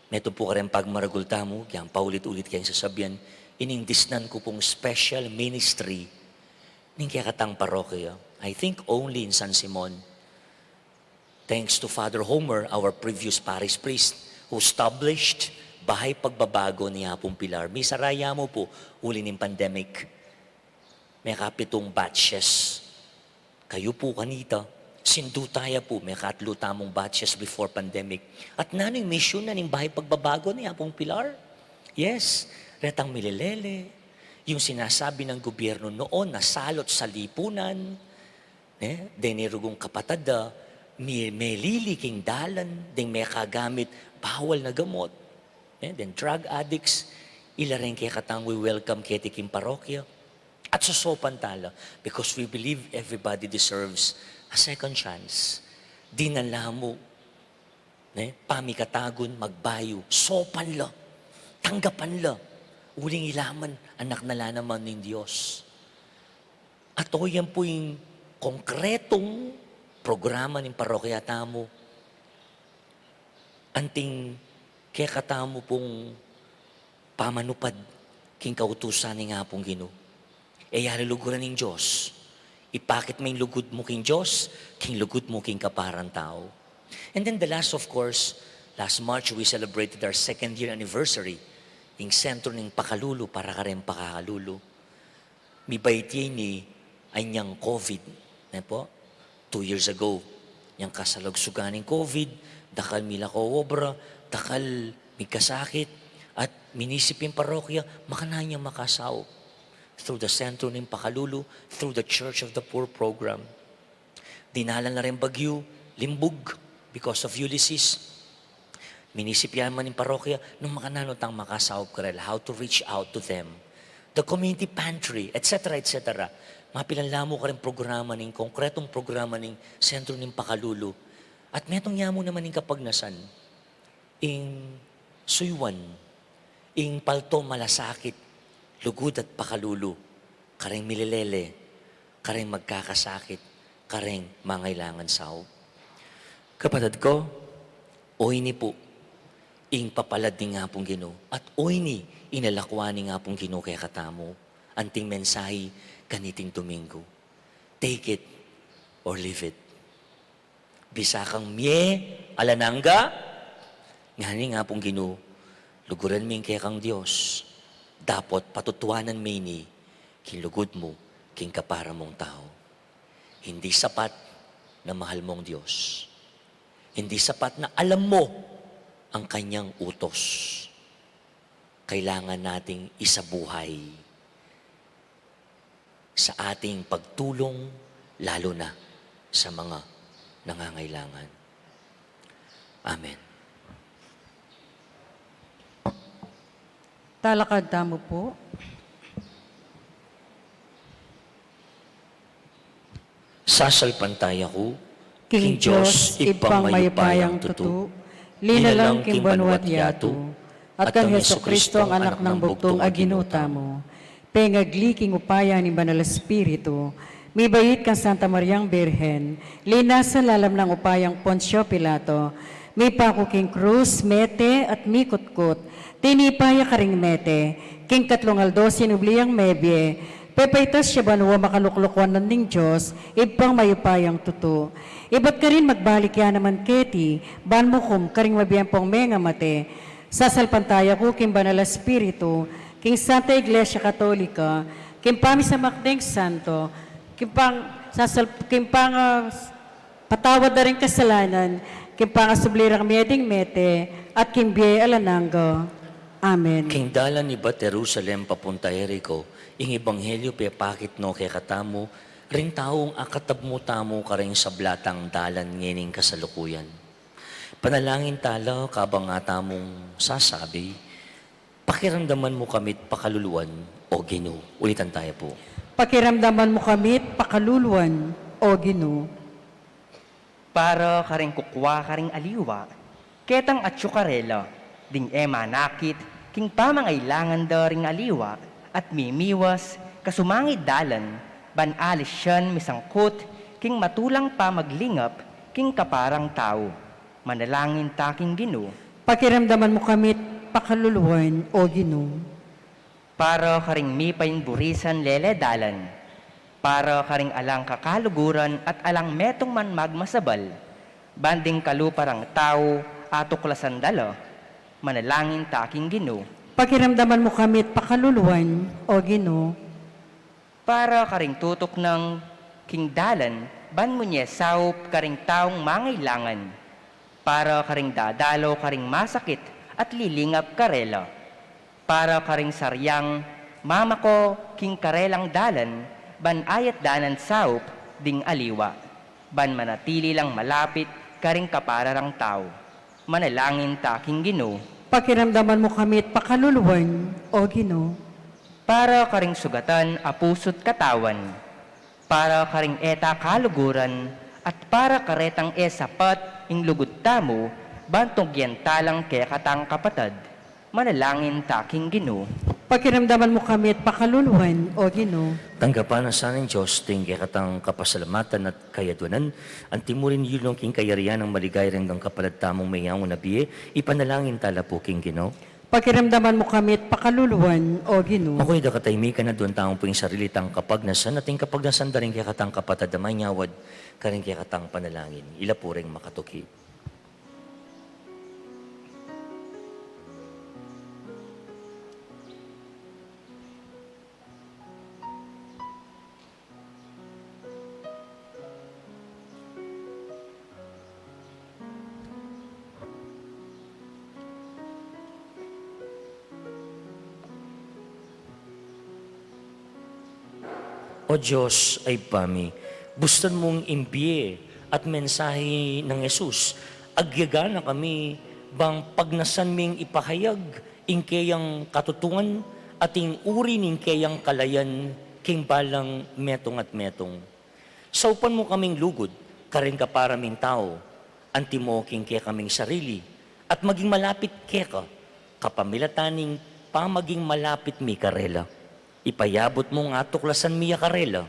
Metung pu karen pagmaragul tamu, kaya paulit-ulit keng sasabian, ining disnan ku pung special ministry ning kekatang parokya. I think only in San Simon. Thanks to Father Homer, our previous parish priest, who established Bahay Pagbabago ning Apung Pilar. Misara ya mu pu, uli ning pandemic. Mekapitung batches. Kayu pu kanita, sindu taya pu, mekatlu tamung batches before pandemic. At nanu ing misyun na ning Bahay Pagbabago ning Apung Pilar? Yes, retang milelele, yung sinasabi ng gobyerno noon na salot sa lipunan, ne? Deng rugung kapatad da, mi-, melili king dalan, deng mekagamit bawal na gamot, ne? Deng drug addicts, ila reng kekatang we welcome keti king parokya. At sosopan tala, because we believe everybody deserves a second chance. Dinala mu, ne? Pamikatagun, magbayu, sopan la, tanggapan la. Uling ila man, anak na la naman ning Dios. At oyan pu ing konkretong programa ning parokya tamu, anting kekatamu pung pamanupad king kautusan ning Apung Ginu. E ya luluguran ning Dios. Ipakit mu ing lugud mu king Dios, king lugud mu king kaparang tau. And then the last, of course, last March we celebrated our second year anniversary, ing sentro ning pakalulu para kareng pakakalulu. Mibait ya ini, anyang COVID, ne pu? Two years ago, yang kasalugsugan ning COVID, dakal milako obra, dakal migkasakit, at minisip ing parokya, makanyan yang makasaup. Through the Sentro ning Pakalulu, through the Church of the Poor program. Dinalan la reng bagyu, limbug, because of Ulysses. Minisip ya man ning parokya, nung makananu tang makasaup karela, how to reach out to them. The community pantry, et cetera, et cetera. Mapilan la mu kareng programa ning, konkretong programa ning Sentro ning Pakalulu. At metung ya mu naman ing kapagnasan, ing suyuan, ing palto malasakit, lugud at pakalulu, kareng milelele, kareng magkakasakit, kareng mangailangan saup. Kapatad ku, oyni pu ing papalad ning Apung Ginu, at oyni ing lalakwan ning Apung Ginu kekatamu, anting mensahi kaniting Domingo. Take it or leave it. Bisa kang mie alang angga, ngana ning Apung Ginu, luguran me ing kekang Dios, dapot patutuanan me ini king lugud mu king kapara mung tau. Hindi sapat na mahal mung Dios. Hindi sapat na alam mo ang kanyang utos. Kailangan nating isabuhay sa ating pagtulong, lalo na sa mga nangangailangan. Amen. Talakad tamu pu. Sasalpantaya ku king Dios, Ibpang mayupayang tutu, linalang king banua't yatu, at kang Jesucristo, ang Anak nang Bugtung a Ginu tamu, pengagli king upaya ning Banal a Espiritu, mibait kang Santa Mariang Birhen, linasa lalam nang upayang Poncio Pilato, mipaku king krus, mete at mikutkut, tinipa ya karing mete, king katlung aldo sinubli yang mebie, pepaitas ya banua, makalukluk wanan ning Dios, Ibpang mayupayang tutu. Ibat karin magbalik ya naman keti, ban mukum karing mabie ampong mengamate. Sasalpantaya ku king Banal a Espiritu, king Santa Iglesia Katolika, king pamisamak ding santo, king pang-, sasal-, king pang-, ah, patawad da ring kasalanan, king pangasubli rang mie ding mete, at king bie alang angga. Amen. King dalan ibat Jerusalem papunta Jerico, ing ebanghelyo pepakit no kekatamu, ring taung akatab mu tamu karing sabla tang dalan ngening kasalukuyan. Panalangin tala kabang atamung sasabi, Pakiramdaman mu kami't pakaluluan, O Ginu. Ulitan taya pu. Pakiramdaman mu kami't pakaluluan, O Ginu. Para karing kukua karing aliwa, ketang atyu karela, ding e manakit king pamangailangan da ring aliwa, at mimiwas kasumangid dalan, ban alis yan misangkut king matulang pamaglingap king kaparang tau. Manalangin ta king Ginu. Pakiramdaman mu kami't pakaluluan, O Ginu. Para karing mipainburisan lele dalan, para karing alang kakaluguran at alang metung man magmasabal, ban ding kalupa rang tau atuklasan da la, manalangin ta king Ginu. Pakiramdaman mu kami't pakaluluan, O Ginu. Para karing tutuknang king dalan, ban munye saup karing taung mangailangan, para karing dadalo karing masakit at lilingap karela, para karing saryang mamako king karelang dalan, ban ayat danan saup ding aliwa, ban manatili lang malapit karing kapara rang tau. Manalangin ta king Ginu. Pakiramdaman mu kami't pakaluluan, O Ginu. Para karing sugatan a pusu't katawan, para karing e ta kaluguran, at para karetang e sapat ing lugud tamu, ban tunggian ta lang kekatang kapatad. Manalangin ta king Ginu. Pakiramdaman mu kami't pakaluluan, O Ginu. Tanggapan na sa ning Dios ding kekatang kapasalamatan at kayadwanan, anti mu rin yulung king kayarian nang maligaya ring kapalad tamung meyangu na bie, ipanalangin ta la pu king Ginu. Pakiramdaman mu kami't pakaluluan, O Ginu. Makuya da kataymikan, aduan tamu pu ing sarili tang kapagnasan at ing kapagnasan da ring kekatang kapatad a manyawad karing kekatang panalangin. Ila pu ring makatuki. O Dios a Ibpa mi, bustan mung ing bie at mensahe nang Jesus, agyaga na kami bang pagnasan ming ipahayag ing keyang katutuan at ing uri ning keyang kalayan king balang metung at metung. Saupan mu kaming lugud karing kapara ming tau, antimo king kekaming sarili, at maging malapit keka kapamilatan ning pamaging malapit mi karela. Ipayabut mung atuklasan mi ya karela,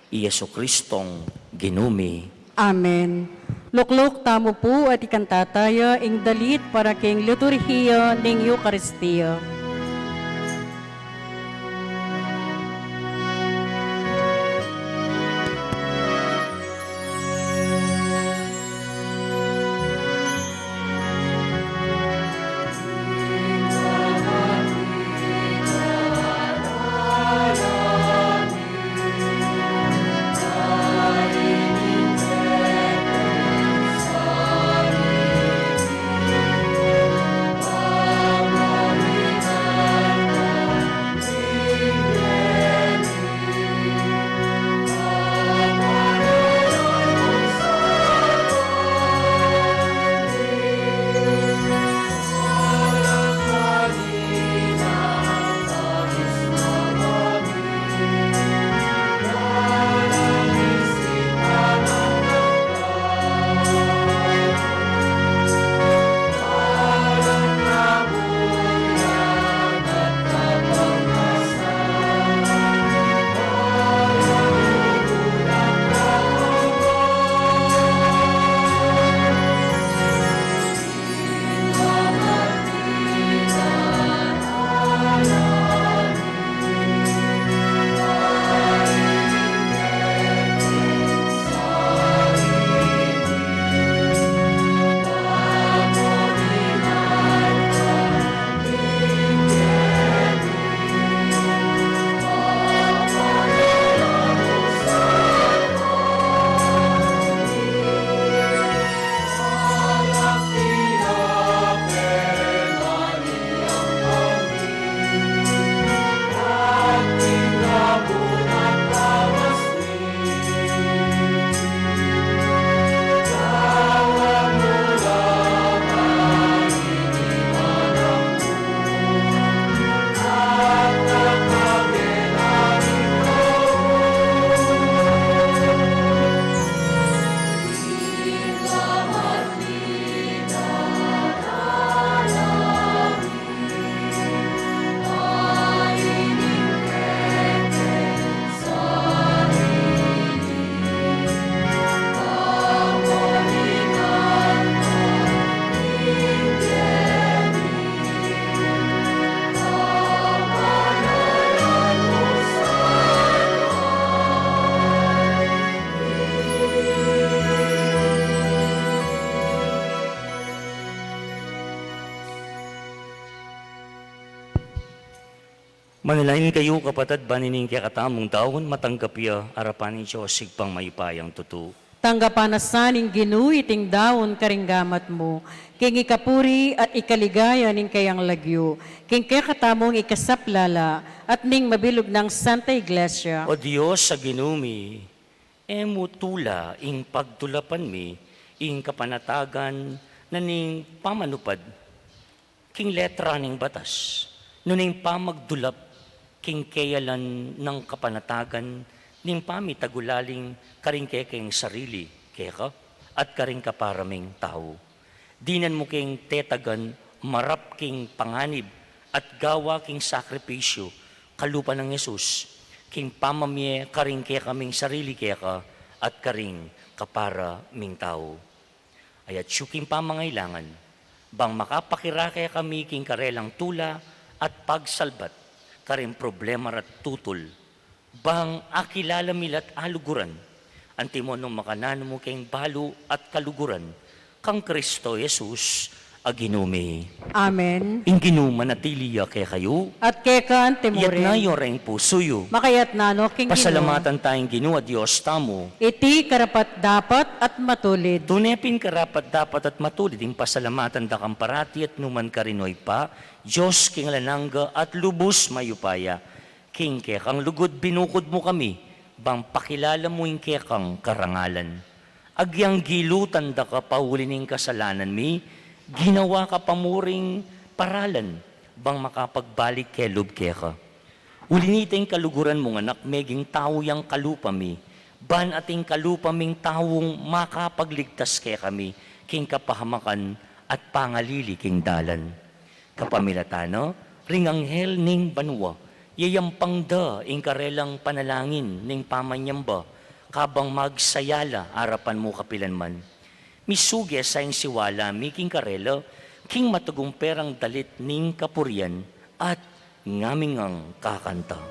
i Jesucristong Ginu mi. Amen. Lukluk tamu pu at ikanta taya ing dalit para king liturhiya ning Eukaristia. Manalangin kayu, kapatad, ban ining kekatamung daun matanggap ya arapan ning Dios Ibpang mayupayang tutu. Tanggapan na sa ning Ginu iting daun karing gamat mu, king ikapuri at ikaligaya ning kayang lagyu, king kekatamung ikasaplala at ning mabilug nang Santa Iglesia. O Dios a Ginu mi, e mu tula ing pagtulapan mi ing kapanatagan na ning pamanupad king letra ning batas, nune ing pamagdulap king keyalan nang kapanatagan ning pamitagulaling karing kekeng sarili keka at karing kapara ming tau. Dinan mu keng tetagan marap king panganib at gawa king sakripisyu kalupa nang Jesus, king pamamie karing kekaming sarili keka at karing kapara ming tau. Ayat yu king pamangailangan, bang makapakirake kami king karelang tula at pagsalbat karing problema at tutul, bang akilala mi la't aluguran, antimo nung makananu mu keng balu at kaluguran, kang Kristo Jesus a Ginu mi. Amen. Ing Ginu manatili ya kekayu. At keka anti mu rin. Iyatas yu reng pusu yu. Makayatas na no king Ginu. Pasalamatan taya ing Ginu a Dios tamu. Iti karapat-dapat at matulid. Tune pin karapat-dapat at matulid ing pasalamatan da kang parati at nukarin man, O Ibpa, Dios king alang angga at lubus mayupaya. King kekang lugud binukud mu kami, bang pakilala mu ing kekang karangalan. Agyang gilutan da ka pa uli ning kasalanan mi, ginawa ka pa mu ring paralan, bang makapagbalik kelub keka. Uli nita ing kaluguran mung Anak meging tau yang kalupa mi, ban ating kalupa ming taung makapagligtas kekami, king kapahamakan at pangalili king dalan. Kapamilatan na ring anghel ning banua, yayampang da ing karelang panalangin ning pamanyamba, kabang magsaya la arapan mu kapilan man. Misugi sa ing siwala mi king karela, king matagumpe rang dalit ning kapurian at ngaming kakanta.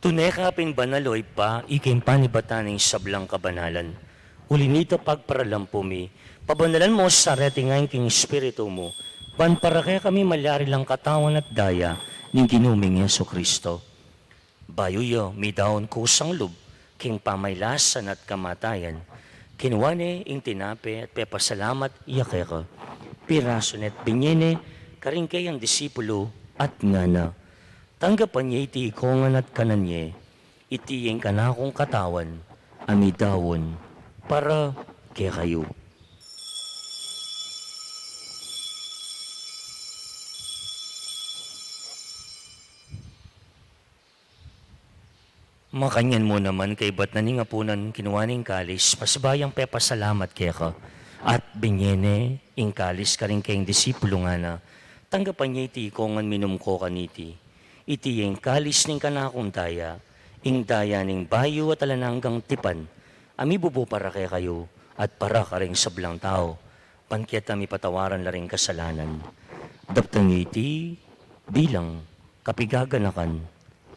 Tune ka pin banal, o Ibpa, ika ing panibatan ning sablang kabanalan. Uli na nita, pagparalampu mi, pabanalan mu sa reti ngeni king Espiritu mu, ban para kekami malyari lang katawan at daya ning Ginu ming Jesucristo. Bayu ya midaun kusang lub king pamailasan at kamatayan, kinua ne ing tinape at pepasalamat ya keka. Pirasu ne at binie ne karing kayang disipulu at ngana: Tanggapan ye iti ikongan at kanan ye, iti ing kanakung katawan a midaun para kekayu. Makanyan mu naman, kaibat na ning apunan, kinua ne ing kalis, pasibayu yang pepasalamat keka, at binie ne ing kalis karing kayang disipulu, ngana: Tanggapan ye iti ikongan, minum ko kaniti. Iti ya ing kalis ning kanakung daya, ing daya ning bayu at alang anggang tipan, a mibubu para kekayu at para karing sablang tau, ban keta mipatawaran la ring kasalanan. Daptan ye iti bilang kapigaganakan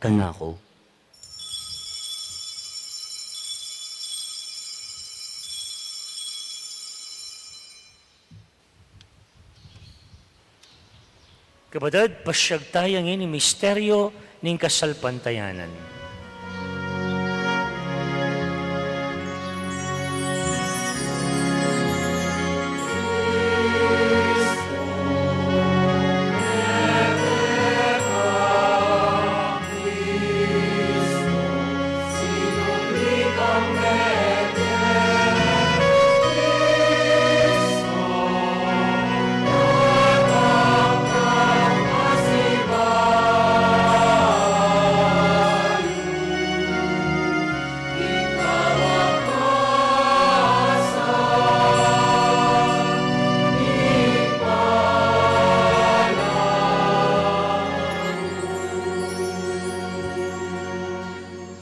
kanaku. Kapatad, pasiag taya ngeni ing misteryo ning kasalpantayanan.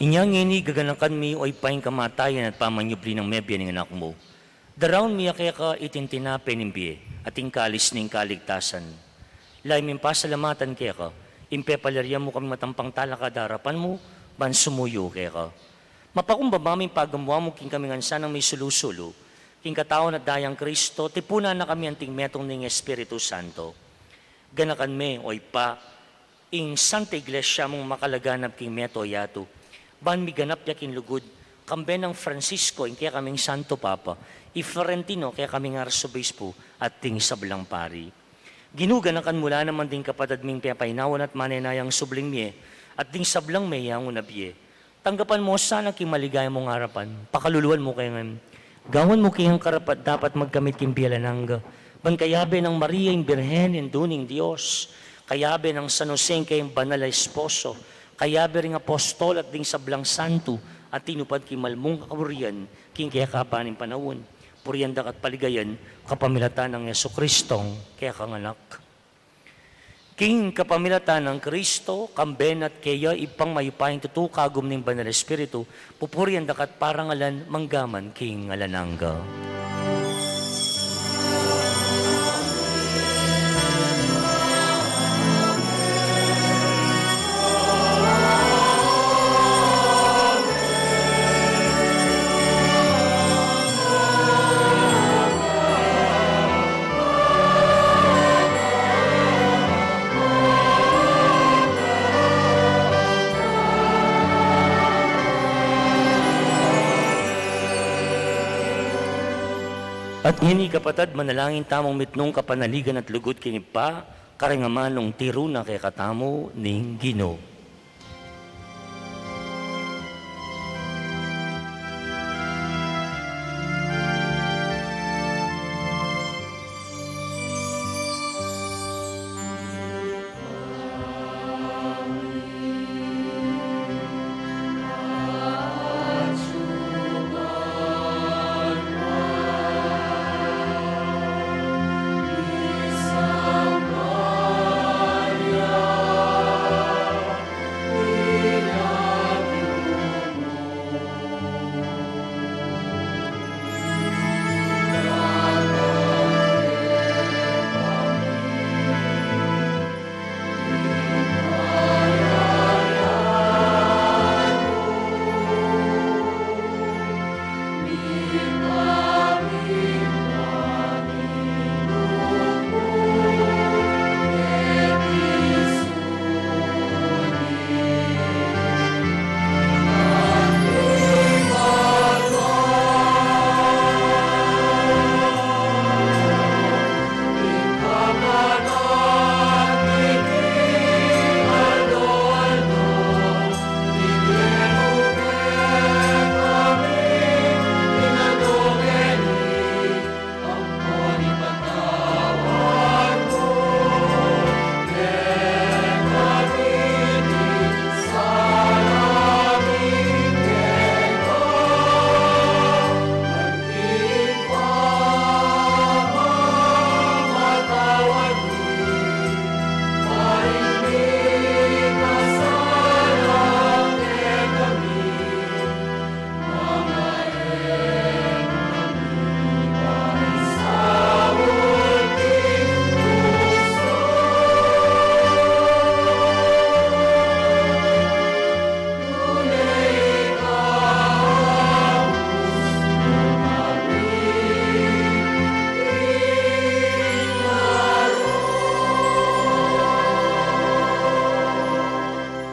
Inya ngeni gaganakan mi, o Ibpa, ing kamatayan at pamanyubli nang mebie ning Anak mu. Daraun mi ya keka iting tinape ning bie at ing kalis ning kaligtasan. Lalu ming pasalamatan keka ing pepalyarian mu kaming matampang talakad king arapan mu, ban sumuyu keka. Mapakumbaba ming pagamuan mu king kami ngan sanang misulu-sulu king katawan at dayang Kristo, tipunan na kami anting metung ning Espiritu Santo. Ganakan me, o Ibpa, ing Santa Iglesia mung makalaganap king mabilug a yatu, ban miganap ya king lugud, kambe nang Francisco, ing kekaming Santo Papa, i Florentino, kekaming Arsobispo, at ding sablang pari. Ginu, ganakan mu la naman ding kapatad ming pepainawan at manenayang subling mie, at ding sablang meyangu na bie. Tanggapan mu sana king maligaya mung arapan, pakaluluan mu kaya ngan. Gawan mu kayang karapat-dapat magkamit king bie alang angga, ban kayabe nang Maria ing Birhen, Indu ning Dios, kayabe nang San Jose ing kayang banal a esposo, kayabe ring apostol at ding sablang santu a tinupad king malmung kaburian king kekaban ning panaun, purian da ka at paligayan kapamilatan nang Jesucristong kekang Anak. King kapamilatan nang Kristo, kambe na at keya, Ibpang mayupayang tutu, kagum ning Banal Espiritu, pupurian daka at parangalan, mangga man king alang angga. At ngeni, kapatad, manalangin tamung mitmung kapanaligan at lugud king Ibpa, karing amanung tiru na kekatamu ning Ginu.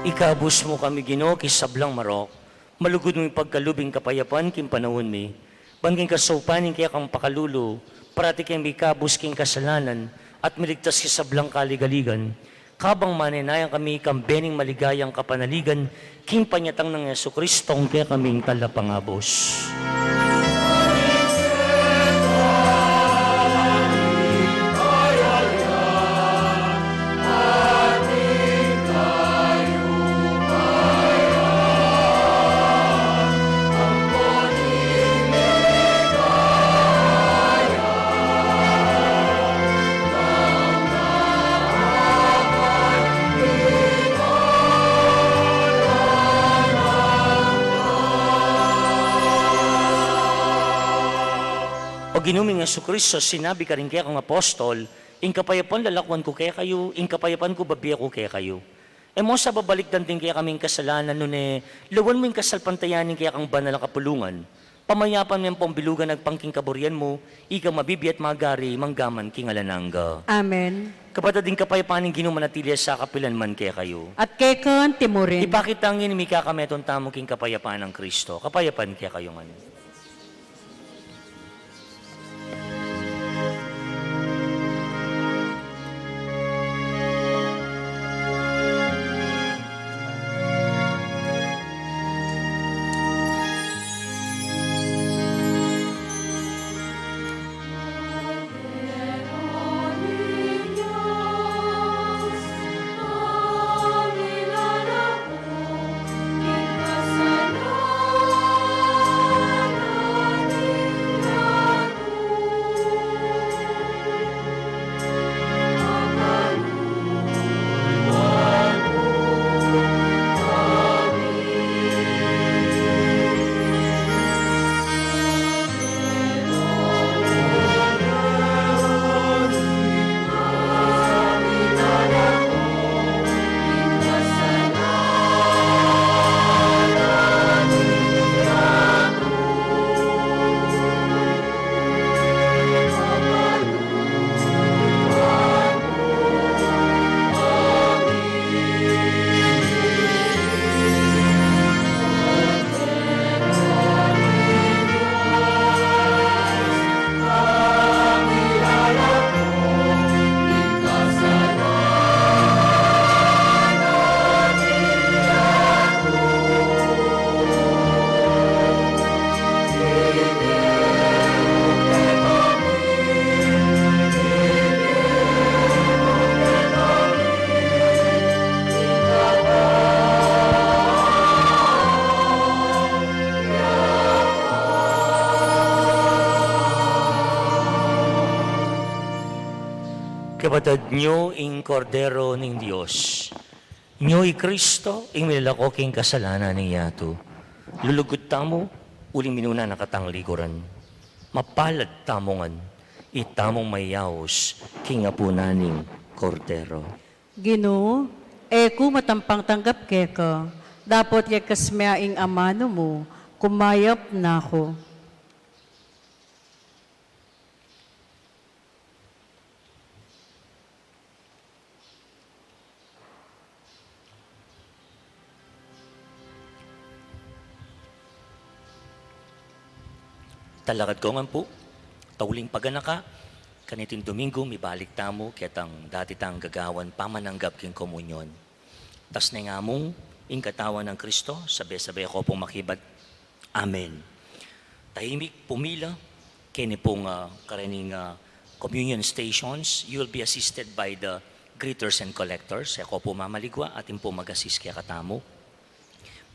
Ikabus mu kami, Ginu, king sablang marok. Malugud mung ipagkalub ing kapayapan king panaun mi. Ban king kasaupan ning kekang pakalulu, parati kaming mikabus king kasalanan at miligtas king sablang kaligaligan. Kabang manenayang kami kambe ning maligayang kapanaligan king panyatang nang Jesucristong kekaming Talapangabus. O Ginu ming Jesucristo, sinabi karing kekang apostol, ing kapayapan lalakwan ku kekayu, ing kapayapan ku bibie ku kekayu. E mu sa babalikdan ding kekaming kasalanan, nune lawan mu ing kasalpantayanan ning kekang banal a kapulungan. Pamayapan me ampong bilugan agpang king kaburian mu, ika mabibie at magari mangga man king alang angga. Amen. Kapatad, ing kapayapan ning Ginu manatili sa kapilan man kekayu. At keka anti mu rin. Ipakit ta ngeni ing mikakametung tamu king kapayapan nang Kristo. Kapayapan kekayu ngan. Kapatad, nyo ing Kordero ning Dios. Nyo i Kristo, ing milalako king kasalanan ning yatu. Lulugud tamu, uling minuna na katang likuran. Mapalad tamu ngan, itamung mayaus king apunan ning Kordero. Ginu, e ku matampang tanggap keka, dapot yagkas me ing amanu mu, kumayap na ku. Talakad ko ngan pu, tauling paganaka, kaniting Domingo, mibalik tamu ketang dati tang gagawan pamananggap king komunyon. Tas ne ngamung ing katawan nang Kristo, sabe-sabe ko pung makibat, Amen. Tahimik, pumila, keni pung, ah, karening, ah, communion stations, you will be assisted by the greeters and collectors. E ko pu mamaligwa, atin pu mag-assist kekatamu.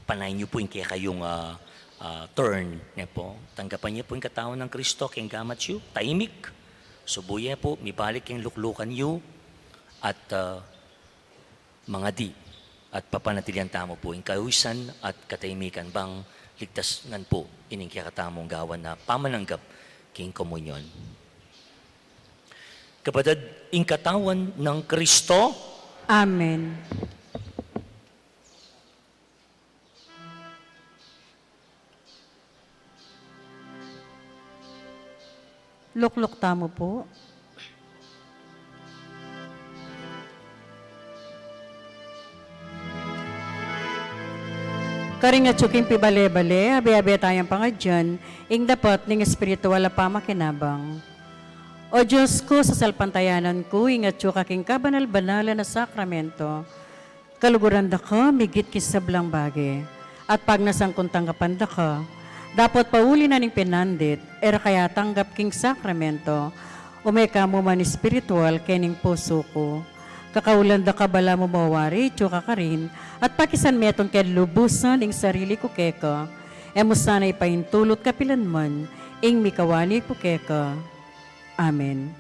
Panayan yu pu ing kekayung, ah, ah, turn, ne pu. Tanggapan ye pu ing katawan nang Kristo keng gamat yu, tahimik. Subu ye pu, mibalik keng luklukan yu, at, ah, mangadi at papanatilian tamu pu ing kauysan at katahimikan bang ligtas ngan pu ining kekatamung gawan a pamananggap king komunyon. Kapatad, ing katawan nang Kristo. Amen. Lukluk tamu pu. Karing atyu king pibale-bale, abe-abe tayang pangadyan ing dapat ning espiritual a pamakinabang. O Dios ku, sasalpantayanan ku ing atyu ka king kabanal-banalan a sakramento. Kaluguran da ka migit king sablang bage, at pagnasan kung tanggapan da ka, dapot pauli na ning pinandit, e ra ka atanggap king sakramento, ume ka mu man espiritual kening pusu ku. Kakaulan da ka balamu mawari ityu ka karin, at pakisan metung ke lubusan ing sarili ku keka, e mu sana ipaintulut kapilan man ing mikawani ku keka. Amen.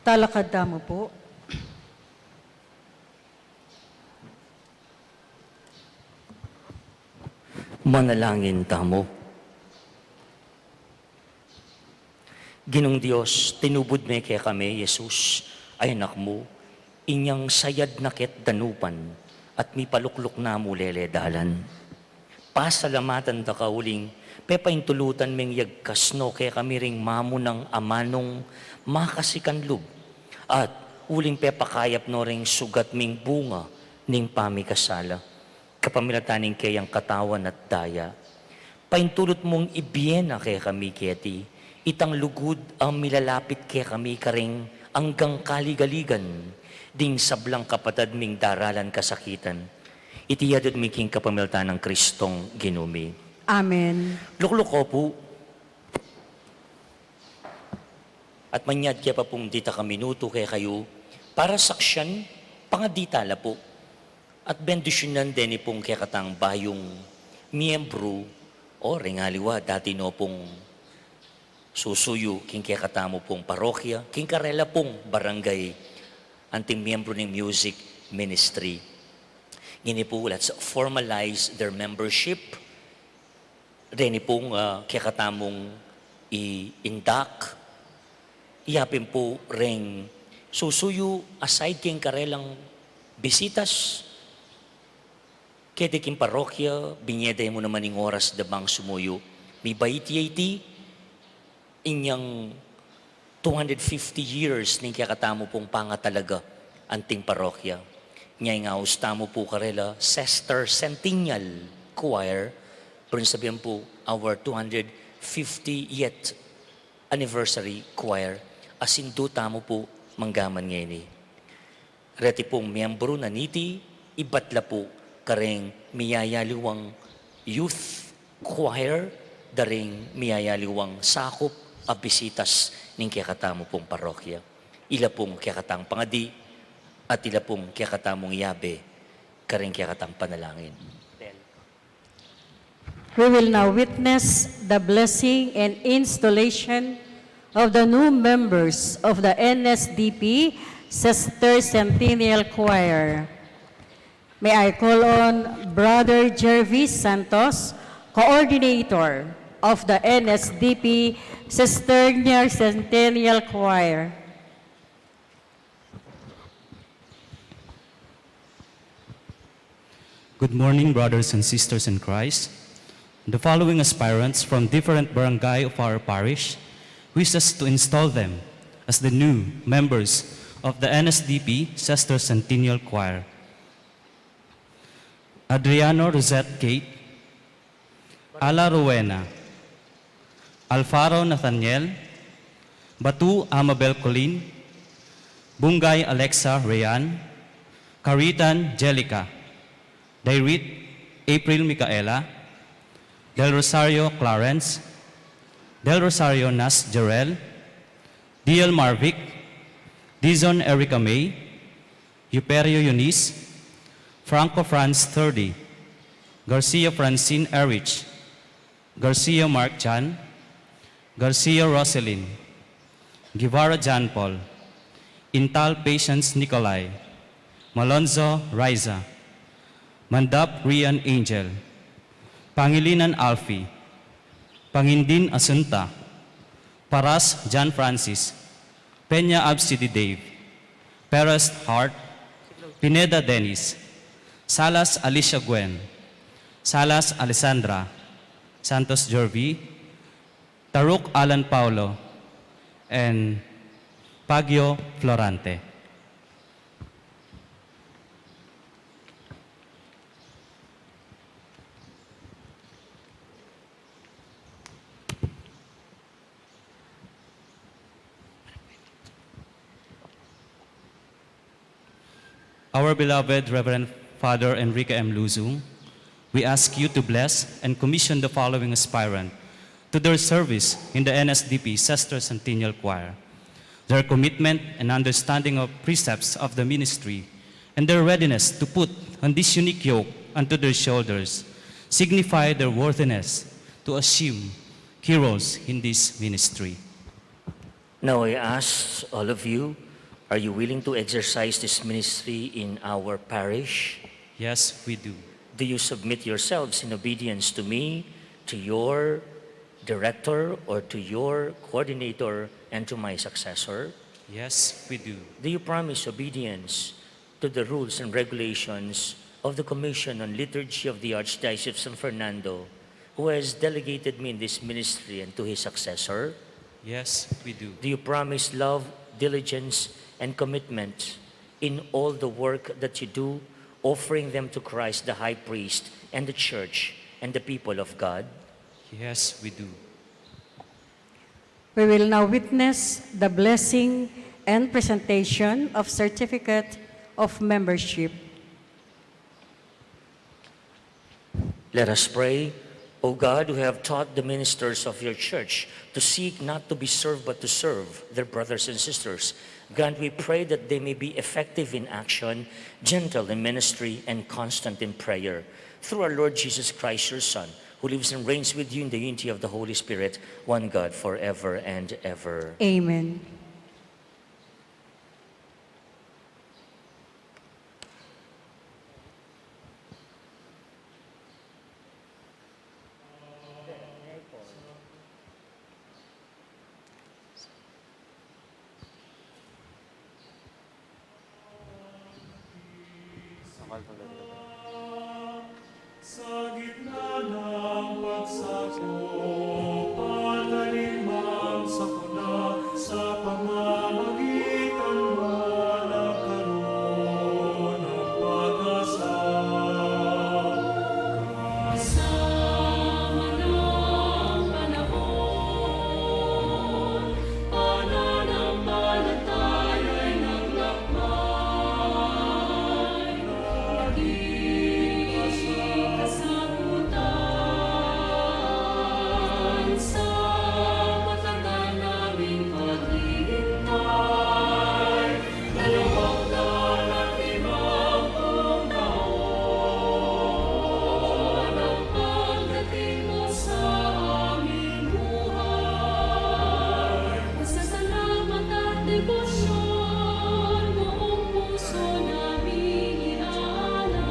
Talakad tamu pu. Manalangin tamu. Ginung Dios, tinubud me kekami i Jesus a Anak mu, inyang sayad na ket danupan at mipalukluk na mu lele dalan. Pasalamatan da ka uling pepaintulutan meng yagkas no kekami ring mamunang amanung makasikanlub, at uling pepakayap no ring sugat ming bunga ning pamikasala, kapamilatan ning keyang katawan at daya. Paintulut mung ibie na kekami keti itang lugud a milalapit kekami karing anggang kaligaligan ding sablang kapatad ming daralan kasakitan. Iti adut mi king kapamilatan nang Kristong Ginu mi. Amen. Lukluk ko pu. At manyad ke pa pung ditak a minutu kekayu para saksian, pangadi tala pu at bendisyunan deni pung kekatang bayung miyembru, o ring aliwa dati no pung susuyu king kekatamu pung parokya, king karela pung barangay, anting miyembru ning music ministry. Ngeni pu, let's formalize their membership. Reni pung, ah, kekatamung i-induct, yapin pu reng susuyu aside king karelang bisitas keti king parokya, binie da mu naman ing oras da bang sumuyu. Mibait ya iti, inyang two hundred fifty years ning kekatamu pung pangatalaga anting parokya. Nya ing aus tamu pu karela Sesquicentennial Choir, pero sabian pu our two hundred fiftieth anniversary choir, asindu tamu pu manggaman ngeni. Reti pung miyembru na niti, ibat la pu kareng miyayaliwang youth choir, da ring miyayaliwang sakup a bisitas ning kekatamu pung parokya. Ila pung kekatang pangadi at ila pung kekatamung yabe kareng kekatang panalangin. We will now witness the blessing and installation of the new members of the N S D P Sesquicentennial Choir. May I call on Brother Jervis Santos, coordinator of the N S D P Sesquicentennial Choir. Good morning, brothers and sisters in Christ. The following aspirants from different barangay of our parish wishes to install them as the new members of the N S D P Sesquicentennial Choir. Adriano Rosette Kate, Ala Rowena, Alfaro Nathaniel, Batu Amabel Colin, Bungay Alexa Rayan, Caritan Jelica, Dairit April Micaela, Del Rosario Clarence, Del Rosario Nas Jerel, D L Marvic, Dizon Erica May, Euperio Eunice, Franco Franz Thirdy, Garcia Francine Erich, Garcia Mark Jan, Garcia Roselyn, Guevara Jan Paul, Intal Patience Nicolai, Malonzo Riza, Mandap Rian Angel, Pangilinan Alfie, Pangindin Asunta, Paras John Francis, Peña Absidi Dave, Perez Hart, Pineda Dennis, Salas Alicia Gwen, Salas Alessandra, Santos Jorvi, Taruk Alan Paulo, and Pagio Florante. Our beloved Reverend Father Enrique M. Luzon, we ask you to bless and commission the following aspirant to their service in the N S D P Sesquicentennial Choir. Their commitment and understanding of precepts of the ministry and their readiness to put on this unique yoke unto their shoulders signify their worthiness to assume key roles in this ministry. Now I ask all of you Are you willing to exercise this ministry in our parish? Yes, we do. Do you submit yourselves in obedience to me, to your director, or to your coordinator, and to my successor? Yes, we do. Do you promise obedience to the rules and regulations of the Commission on Liturgy of the Archdiocese of San Fernando, who has delegated me in this ministry, and to his successor? Yes, we do. Do you promise love, diligence, and commitment in all the work that you do, offering them to Christ the High Priest and the Church and the people of God? Yes, we do. We will now witness the blessing and presentation of certificate of membership. Let us pray. O God, who have taught the ministers of your church to seek not to be served but to serve their brothers and sisters, grant, we pray, that they may be effective in action, gentle in ministry, and constant in prayer. Through our Lord Jesus Christ, your Son, who lives and reigns with you in the unity of the Holy Spirit, one God, forever and ever. Amen. Sa gitna ng pagsakop, patalimang sakuna sa pamamagitan mo nagkaroon ng pag-asa. Kasama ng panahon, pananampalataya'y naglakbay. Pasasalamat at debosyon, buong puso naming iaalay.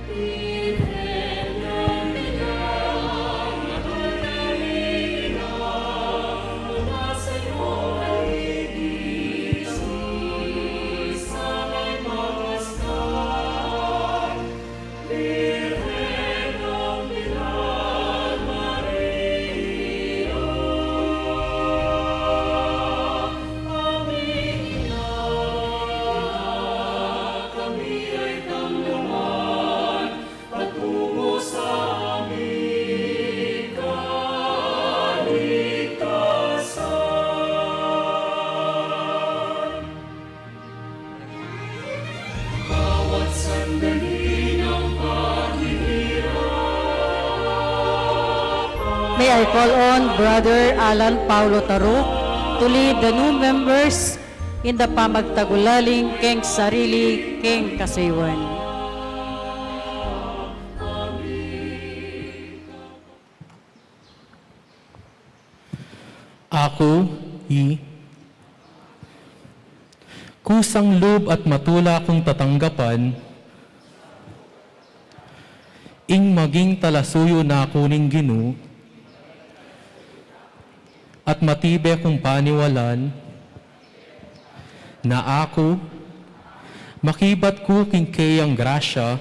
Birhen ng Pilar, mahal naming Ina, mula sa'yo haligi, sana'y magpaskal. Birhen ng Pilar, Maria, aming Ina, kami ay tanglawan patungo sa aming kaligtasan. Bawat sandali ng paghihirap. May I call on Brother Alan Paulo Taruk to lead the new members in the pamagtagulaling keng sarili keng kasuyuan. Aku, i, kusang lub at matula kung tatanggapan ing maging talasuyu na ku ning Ginu, at matibe kung paniwalan na aku, makibat ku king keyang grasya,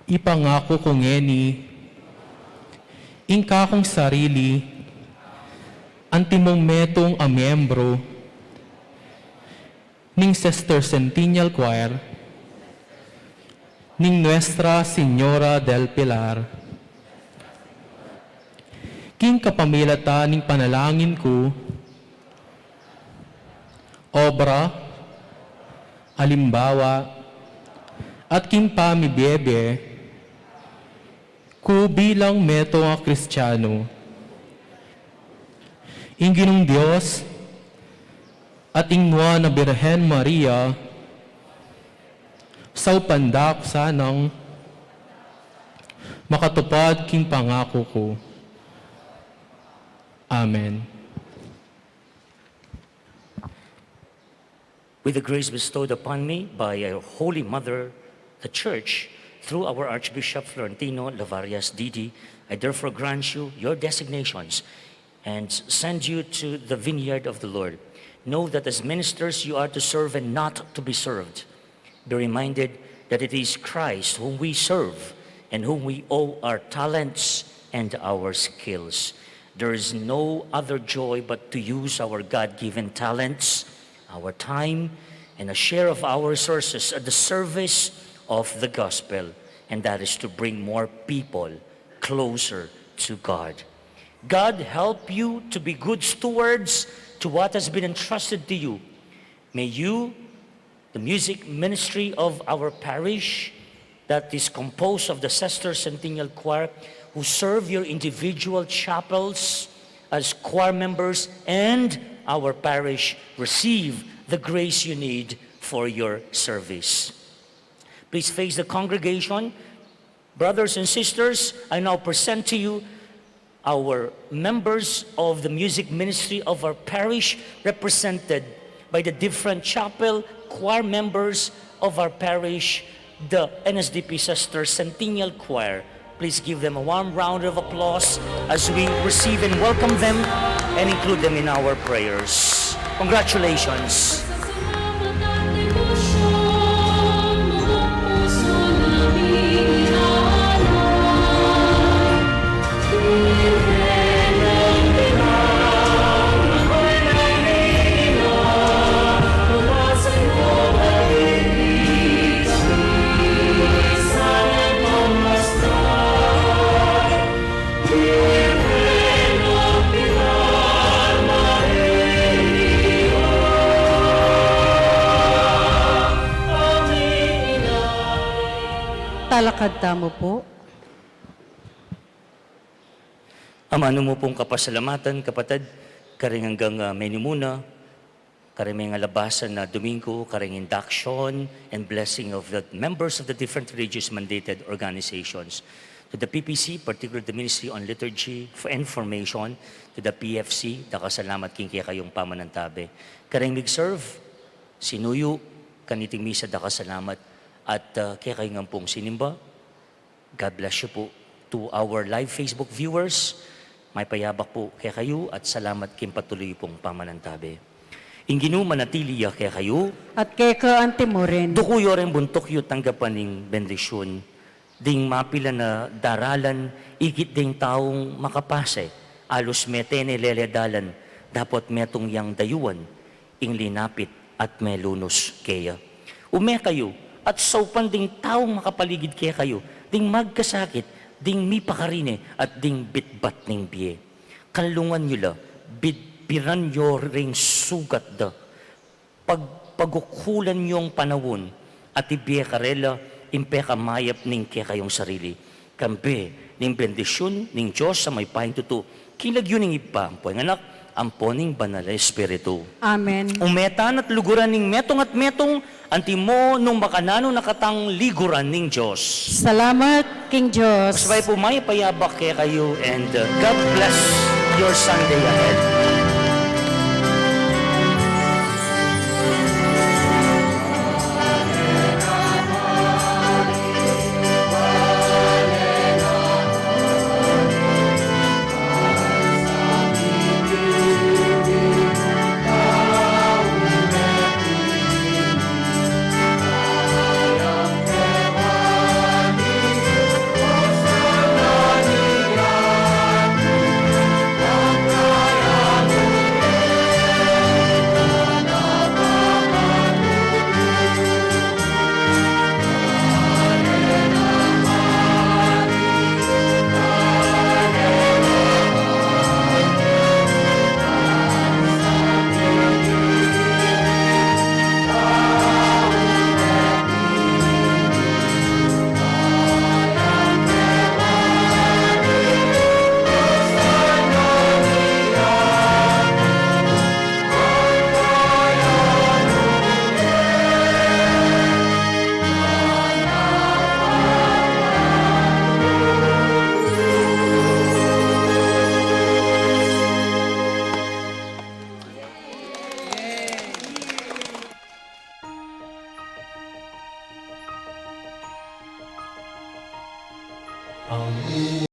ipangaku ku ngeni ing kakung sarili antimong metung a miyembru ning Sister Centennial Choir ning Nuestra Señora del Pilar. King kapamilatan ning panalangin ku, obra, alimbawa, at king pamibiebe ku bilang metung a Kristianu, ing Ginung Dios at ing Nuan a Birhen Maria, saupan da ku sanang makatupad king pangaku ku. Amen. With the grace bestowed upon me by our Holy Mother, the Church, through our Archbishop Florentino Lavarias Didi, I therefore grant you your designations and send you to the vineyard of the Lord. Know that as ministers you are to serve and not to be served. Be reminded that it is Christ whom we serve and whom we owe our talents and our skills. There is no other joy but to use our God-given talents, our time, and a share of our resources at the service of the gospel, and that is to bring more people closer to God. God help you to be good stewards to what has been entrusted to you. May you, the music ministry of our parish, that is composed of the Sester Centennial Choir, who serve your individual chapels as choir members, and our parish, receive the grace you need for your service. Please face the congregation. Brothers and sisters, I now present to you our members of the music ministry of our parish, represented by the different chapel choir members of our parish, the N S D P Sester Centennial Choir. Please give them a warm round of applause as we receive and welcome them and include them in our prayers. Congratulations. Talakad tamu pu. Amanu mu pung kapasalamatan, kapatad, karing anggang, ah, menumuna, karing mengalabasan a Domingo, karing induction and blessing of the members of the different religious mandated organizations. To the P P C, particularly the Ministry on Liturgy f-, and Formation, to the P F C, dakal a salamat king kekayung pamanantabe. Karing mig-serve, sinuyu kaniting misa, dakal a salamat, at, ah, kekayu ngan pung sinimba, God bless you pu. To our live Facebook viewers, mayap a yabak pu kekayu at salamat king patuloy pung pamanantabe. Ing Ginu manatili ya kekayu. At keka anti mu rin. Duku yu ring buntuk yu, tanggapan ing bendisyun. Ding mapilan a daralan, ikit ding taung makapase, alus mete ne lele dalan, dapot metung yang dayuan ing linapit at melunus keya. Ume kayu at saupan ding taung makapaligid kekayu, ding magkasakit, ding mipakarine, at ding bitbat ning bie. Kanlungan yu la, bidbiran yu ring sugat da. Pag-, pagukulan yung panaun, at ibie karela ing pekamayap ning kekayung sarili. Kambe ning bendisyun ning Dios a mayupayang tutu, king lagyu ning Ibpa, ampo ning Anak, ampo ning Banal a Espiritu. Amen. Ume tana at luguran ing metung at metung, antimo nung makananu na katang liguran ning Dios. Salamat king Dios. Sabay pu, mayap a yabak kekayu, and, uh, God bless your Sunday ahead.